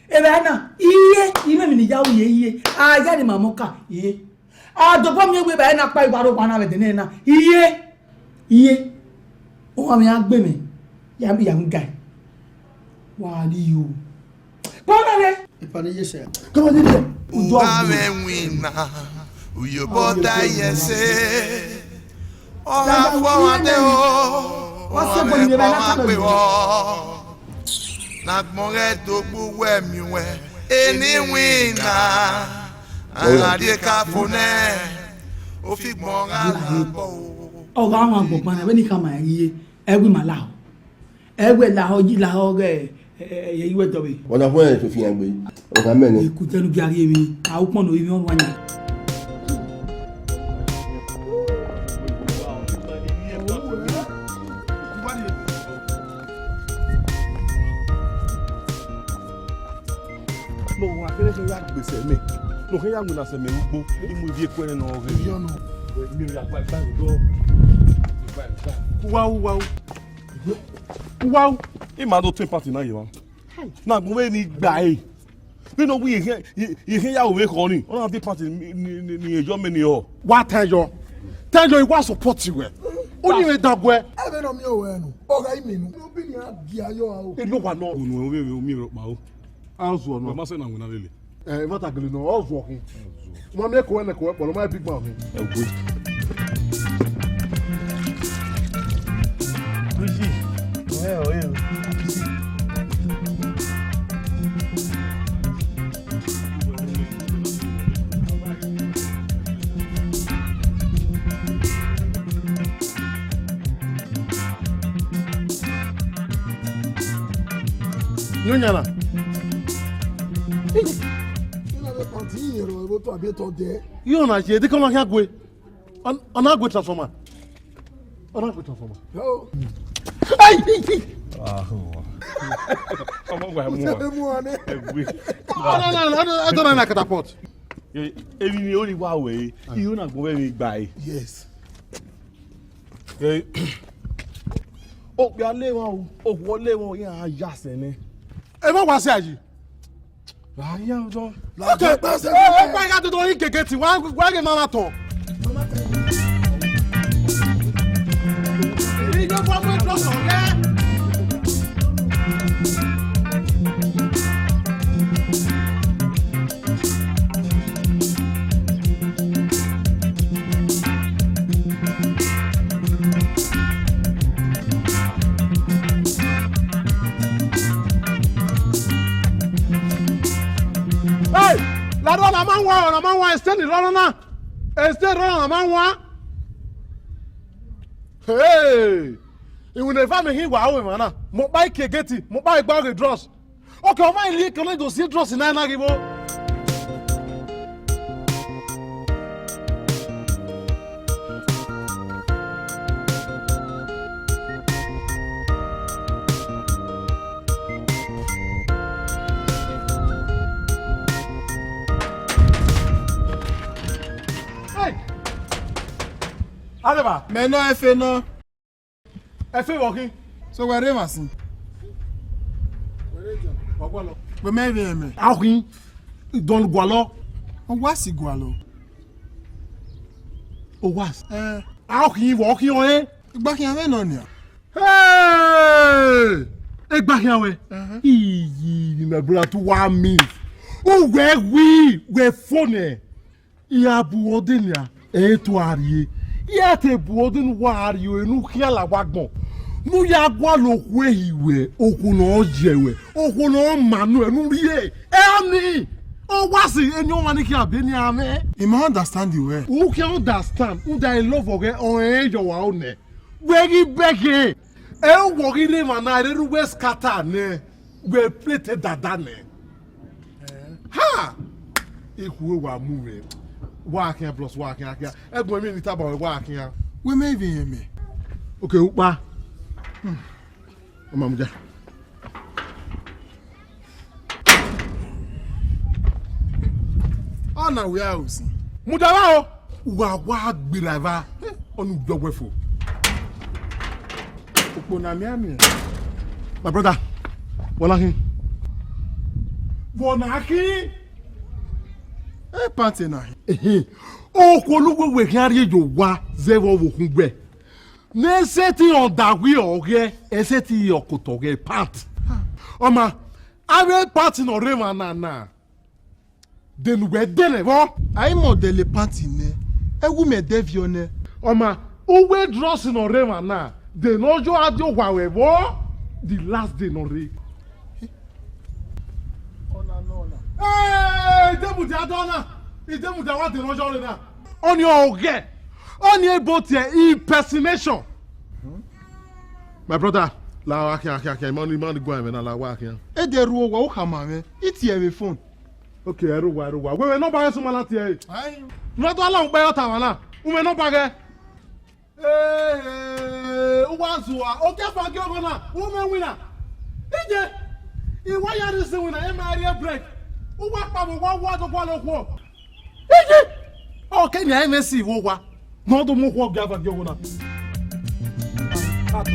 Evbare na, iye, imẹ emwi ne I ya ru ye iye. A ya ne ima mọ ka, iye. A dobọ miẹn wẹ evbare na kpa iwa rre owa na vbe ẹdẹnẹrẹ na. Iye, iye. Ọmwa mwẹ a gbe mwẹ, ya, ya mu gae. Wa rrie o. Kpọnọ rre. Epa ne iye sẹ. Come on, idiot. Udu a. Uwa mwẹ winna, uyobọ ta yẹ sẹ. Ọ gha fọ ọmwa dẹ o, ọ gha mwẹ ẹbọ ọmwa gbe wọ. Ne agbọn ghẹ do gbe uwẹ miẹn uwẹ, eni winna, a gha rrie ka fo nẹ, ofigbọn gha gha bọ o. Ọ gha wan gbọgban na, vbene I khama ẹre iye, ẹ wẹ ima lahọ. Ẹ wẹ lahọ yi lahọ ghẹ, ẹ, ẹ, ẹ, ẹ, iwẹ dọvbe. Ọna fo ẹre to fian gbe. Ọna mẹ nẹ. Ekutẹ ne u gia rhie emwi, a ukpọn ne ovbi mwẹ ọrua yan. Ne ọmwa kherhe khin ya gbe sẹ mẹ, ne ọ khin ya winna sẹ mẹ rugbo, I mu ivbi ekuẹ nẹ ne ọ ghe. Iyọ nọ. Wẹ miẹn ya gba igba rhie odọ. Uwa, uwa, uwa. Uwa, ima do tọn party na ye emwa. Na agbọn vbene I gba ẹre. Vbene ọ wẹ irẹn, irẹn ya ru vbe khọ ni, ọ na de party ni, ni, ni, ni ẹyọ mẹ ni họ. Wa tẹn yọ. Tẹn yọ, I wa support wẹ. Oni mwẹ da guẹ. Ẹmwẹ ne ọ miẹn ruẹ nọ, ọ gha imẹ nọ. Ne ọ bi nian gia yọ aro. Eno wa nọ. Unu ovbi mwẹ, u miẹn vbe ọkpa o. A zuọ nọ. Wẹ ma sẹ na winna lele. Ẹ, ẹmwata gele nọ, ọ zuọ khin. Ma miẹn ko ẹnẹ ko ẹkpọ, ma big man khin. Ẹ gbe. Lucy, ọ̀rẹ́, ọ̀rẹ́ o. Yọ yan na. Ina vbe panti iyẹn rọ ẹvbo to abiẹ tọ dẹ. Yọ na ye, dika ma khian gue. Ọ na gue transformer. Ọ na gue transformer. Yo. Ai, ai, ai. Ọmọ wa mu wa. Mu wa ne. Ẹ gbe. Ọ na, na, na, na, na catapult. Emwi ni ori wa wẹ, iho na gbọn vbe emwi gba e. Yes. Okpia le emwa o, okhuo le emwa o, iran gha ya sẹ nẹ. Emwa wa sẹ a yi. Ra yan jọ. Okay. Okpa gha dodo yi gege ti, wa, wa ghe ma na tọn. Iye wa mu ẹdọ sọ yẹ. Hey, la rọ na ma wan, na ma wan, extend rọ na. Extend rọ na ma wan. Hey! Iwinna eva mẹ hin wa aro emwa na. Mẹ ọkpa i ke geti, mẹ ọkpa i gba ghe drugs. Okay, ọ ma rhie ekẹn na do si drugs na na ghi vbo. Hey! Adeba. Mẹ nọ ẹfe nọ. Ẹfe vbọ khin? So wẹ rre emwa sin? Wa gualọ. Wẹ mẹ vbe ẹmẹ. A khin, I dọn gualọ. Ọ wa si gualọ. Ọ wa si. Eh. A khin vbọ khin ọnrẹn? Igba khian vbe nọ nian. Hey! Egba khian wẹ? Ẹhẹn. Iyi, my brother, to wa mi. U wẹ wi, wẹ fo nẹ. I gha bu ọdẹ nian, ẹ i re to a rrie. I gha te bu ọdẹ ne uwa gha rrie ore ne u khian la owa agbọn. Ne u ya gualọ okhuo ehi wẹ, okhuo ne ọ yẹ wẹ, okhuo ne ọ ma nuẹ ne u rrie. Ẹ ọnii. Ọ wa si eni ọmwa ni khian be eni amwẹ. I ma understand you well. U khian understand, u da love ọghẹ, ọ rẹn yọ wa o nẹ. Wẹ ghi bẹghe, ẹ wọ ghi rre emwa na rre ru wẹ scatter nẹ, wẹ plate dada nẹ. Ha! Ikhu wa mu mwẹ. Wa khian bros, wa khian khian. Ẹgbọn mi ni taba wẹ wa khian. Wẹ mẹ vbe yẹn mẹ. Okay, ukpa. Hmm. Ọ ma mudia. Ọ na wia usin. Mudia vba o. Wa wa gbera eva. Ọnu jọ wẹ fo. Okpo na miẹn miẹn. My brother, wọ na khin. Wọ na khin. E pant na. Ehe. Okhuo ne uwẹ wẹ khian rhie ye owa zẹ vbe ọvbokhan uwẹ. Ne ẹ sẹtin ọdavwẹ ọghẹ, ẹ sẹtin ọkotọ ọghẹ pant. Ọ ma, avbe pant ne ọ rre emwa na na, de ne uwẹ dẹlẹ vbọ? A i mẹ ọdẹlẹ pant nẹ, ẹ wu mẹ dẹviọ nẹ. Ọ ma, uwu drọsi ne ọ rre emwa na, de ne ọ yo gha die owa ruẹ vbọ, the last day ne ọ rre. Ọna nọ na. Ee, idemudia dọ na, idemudia wa de ne ọ yo rre na. Ọni ọghẹ, ọni ebo tie impersonation. My brother, la wa khian, khian, khian, imani, imani gua ẹmwẹ na, la wa khian. E de ru owa, u khama mwẹ, I tie vbe phone. Okay, ẹ ru owa, ẹ ru owa. Wẹ, wẹ, nọmba ghẹ suma na tie ẹre. Ayin. Ne ọ do la ukpẹ yọ ta wa na, u mwẹ nọmba ghẹ. Ee, u wa zua, okẹfa gie ọghọ na, u mwẹ winna. Ije, I wa ya rhie isin winna, e ma rhie break. U wa kpavbe, u wa wu adogua lo khuo. Ije, ọ ke nia ẹmwẹ si vbe owa. Ne ọ do mu okhuo gie ava gie ọghọ na. Ato.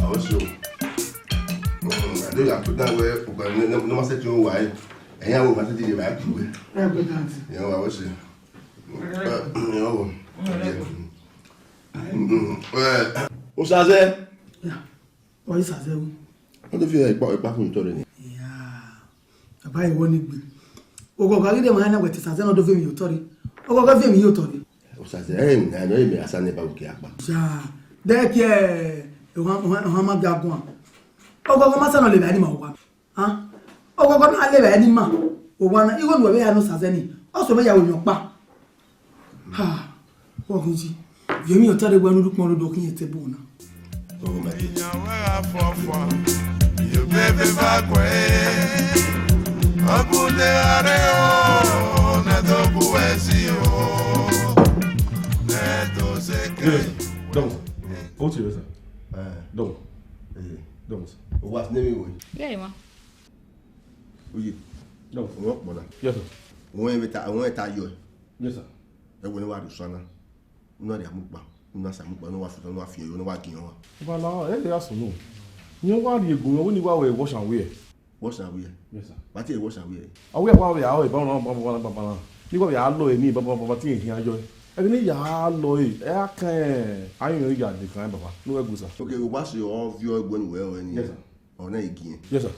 Ọsẹ o. Ade ya put down wẹ ọgbẹni ne ma sẹtin wa ẹre. Ẹ̀yin àwọn ọmọ sẹtin lè bá kú wẹ. Ẹ pé tàǹtì. Ìyẹn wà ọsẹ. Ìyẹn wọ. Osazẹ. Ya. Ọ Osazẹ o. Wọ́n ti fi ẹ̀pá ẹ̀pá fún ìtọ́rẹ ni. Ya. Baba, ìwọ ni gbe. Oghọghọ ghi de ma na wẹ te Osazẹ ne ọ do viọ emwi ye otọ rre. Oghọghọ viọ emwi ye otọ rre. Osazẹ, ẹ, na nọ eme asa ne ba uki akpa. Ja. De ke, eh, ohan, ohan, ohan ma ga guan. Oghọghọ ma sa nọ lele ẹre ni ma owa. Ah. Oghọghọ na lele ẹre ni ma owa na. Igho ne uwẹ vbe ya ne Osazẹ ni. Ọ sẹ vbe ya wẹ emwi ọkpa. Ha, wọ gun yi. Viọ emwi ye otọ rre, wẹ ne u ru ukpọn rre do khian table na. Iyan wẹ gha fọfua, iyo bebe va guẹ, ọgụde gha rre o, ne do bu ẹzi o, ne do zeke. Yes, sir. Double, sir. Go to you, sir. Eh. Double. Eh. Double, sir. What name you? Yeah, ma. Oye. Double. Wọ́n pọ̀ náà. Yes, sir. Wọ́n ẹ̀ ta, wọ́n ẹ̀ ta yọ ẹ̀. Yes, sir. Ẹ wo ni wàá rí sọ́nà. Unu a rhie amukpa, unu a sa amukpa, unu wa sutọ, unu wa fian yo, unu wa giẹn ọmwa. Bala, ẹ ya sunu. Iran wa rhie ego, wẹ ni wa wẹ wash and wear. Wash and wear? Yes, sir. Wa tie wash and wear? A wẹ wa wẹ a wẹ ba na ba na ba na. Ni wa wẹ a lọ eni ba ba ba ti hin ayo. Ẹ ni ya lọ e, ẹ a kan ayo ya de kan baba. No we go, sir. Okay, we wash your, of your ego ni we we ni. Yes, sir. Ọna igiẹn. Yes, sir.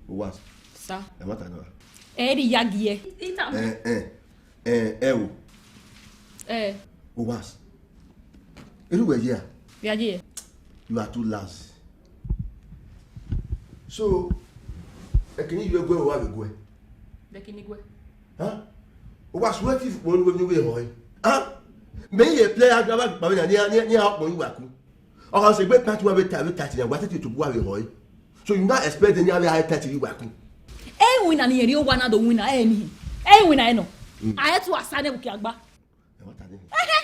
Owas. Sir. Ẹ ma ta nọ. Ẹ ri ya giẹ. Ita. Ẹ ẹ ẹ ẹ o. Ẹ. Owas. Erriọ uwẹ ye a? Ya ye. You are too lousy. So, ẹkẹni yọ ẹguẹ wa vbe guẹ. Ẹkẹni guẹ. Huh? Wa suẹ ti fukpo ne uwẹ ne uwẹ họe. Huh? Mẹ ye play a gaba kpavbe na, ni a, ni a, ni a kpọ uwa ku. Ọ gha sẹ egbe pant wa vbe ta, vbe ta ti na, wa te te to wa vbe họe. So you now expect ni a vbe a ta ti uwa ku. Ẹ winna ni eri owa na do winna, ẹ ni. Ẹ winna ẹ nọ. Mm. A ẹ tu asa nẹ ukia gba. Ẹ wa ta nẹ. Ẹhẹ.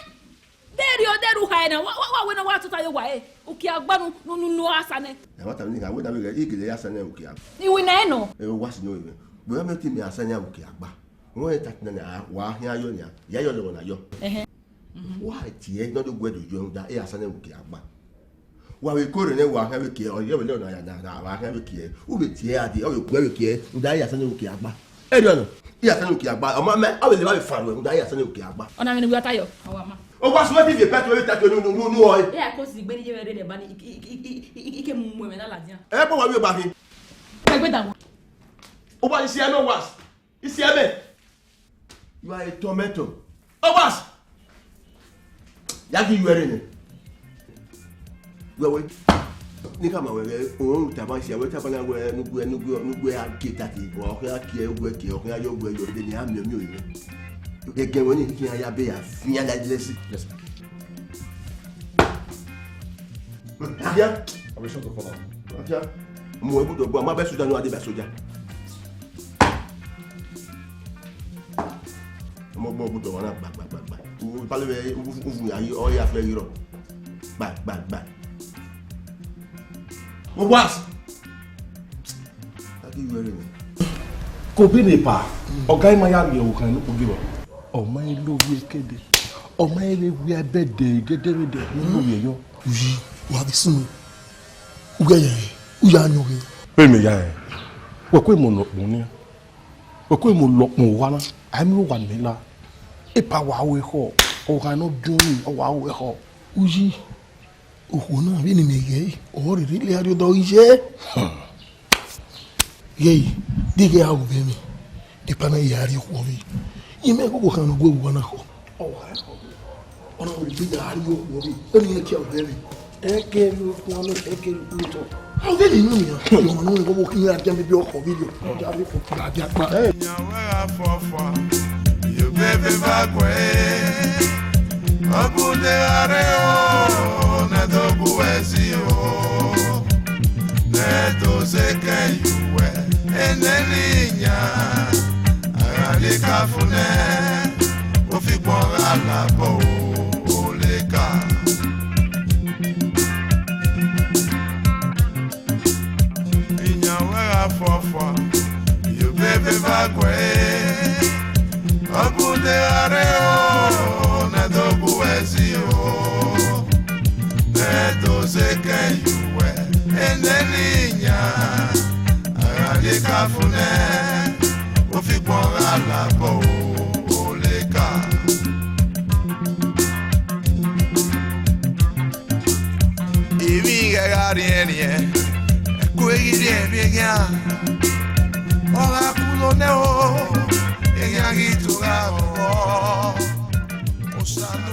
De ri o, de ru ha ẹ na, wa, wa, wa wẹ na wa tota ye wa ẹ. Ukia gba nu, nu, nu, nu asa nẹ. Ẹ wa ta nẹ, ka wẹ na vbe ghe, i gele asa nẹ ukia. I winna ẹ nọ. Ẹ wa si nọ vbe. Bọ ya mẹ te mẹ asa nẹ ukia gba. Wẹ ta ti na, wa khian yọ nia. Ya yọ lẹ wọ na yọ. Ẹhẹ. Wa tie nọ do guẹ do yọ da, e asa nẹ ukia gba. Wa vbe kore nẹ wa khian vbe kie, ọ yẹ vbe lẹ na ya na, na wa khian vbe kie. U vbe tie a di, ọ vbe guẹ vbe kie, u da ya sẹ ne u kie agba. Ẹ dọ nọ, ya sẹ ne u kie agba. Ọ ma mẹ, ọ vbe le ba vbe fan ruẹ, u da ya sẹ ne u kie agba. Ọna mẹ ne uwa ta yọ, ọ wa ma. Ọ wa sọ ti vbe pẹtu vbe tatu nu nu nu ọe. E a ko si gbe ni ye vbe rre nẹ ba ni, i, i, i ke mu ẹmwẹ na ladian. Ẹ kpọ wa vbe ba khin. Ẹgbẹ dan wa. Ọ wa si ẹ nọ wa. Isi ẹmwẹ. You are a tormentor. Obas! Ya ghi yu ẹre nẹ. Wẹ wẹ. Ne I khama wẹ ghẹ, orhunmwu tama isi, wẹ tama na wẹ ne ugbẹ, ne ugbẹ, ne ugbẹ a kie tati, ọ khian kie ugbẹ kie, ọ khian yọ ugbẹ yọ, de ne a miẹn miẹn orinmwi. Ẹgẹn wẹ ni khin ya be ya fian la lesi. Yes, sir. Akia. Operation to follow. Akia. Mu ẹbu dọgba, ma bẹ soja ne a deba soja. Ọmọ ọgbọn ọgudọ ọmwa na gba gba gba gba. U pale vbe u u ya yi ọ ya fẹ yi rọ. Gba gba gba. Mo was. Tagi wẹrẹ ni. Ko bi ne pa, ọga ima ya miẹn okhan ne okpogi vbọ. Ọ ma i lo ovbi ẹkẹdẹ, ọ ma i vbe wia ẹbẹdẹ gẹdẹgẹdẹ ne ọ lo ovbi ẹyọ. Uyi, wa vbe sunu. U ghe ya, u ya yan oghe. Vbene mẹ ya rẹn, wẹ kue mẹ ọlọkpọn nian, wẹ kue mẹ ọlọkpọn owa na, a i miẹn owa ne imẹ la. Epa wa ru ẹkhọ, ọghan ne ọ diọn nii, ọ wa ru ẹkhọ. Uyi, okhuo na vbene imẹ ghee, ọ rherhe lele a rrie odọ ghi ye. Ghee, de I ghe a ru vbe emwi, epa na ya rrie okhuo vbe. Imẹ ghọghọ khan ne ọ gu owa na khọ. Ọ wa rẹn khọ. Ọ na wẹ egbe ya rrie okhuo vbe. Eni ẹki a ru vbe emwi. Ẹkẹ lu okhuo nẹ, ẹkẹ lu otọ. A ru vbe emwi nọ nian. Ọmọ na wẹ ghọghọ khin ya dia bibi ọkhọ vbe yo. Ya rrie okhuo, ya dia kpa. Yan wẹ gha fọfua, yo bebe va guẹ. Ọ bu ne a rre o, ne do bu ẹzi o. Ne do zẹ kẹ ye uwẹ, eneni yan, a gha leka fo nẹ, ofigbọn gha labọ o, o leka. Iyan wẹ gha fọfua, yo bebe va guẹ. Ọ bu ne a rre o, ne do bu ẹzi o. Ne do zẹ kẹ ye uwẹ, eneni yan, a gha leka fo nẹ, ofigbọn gha labọ o, o leka. Emwi ghẹ gha riẹnriẹn, ẹko ghi riẹn emwi eghian. Ọ gha kulo nẹ o, eghian ghi to gha vbọ. Osa do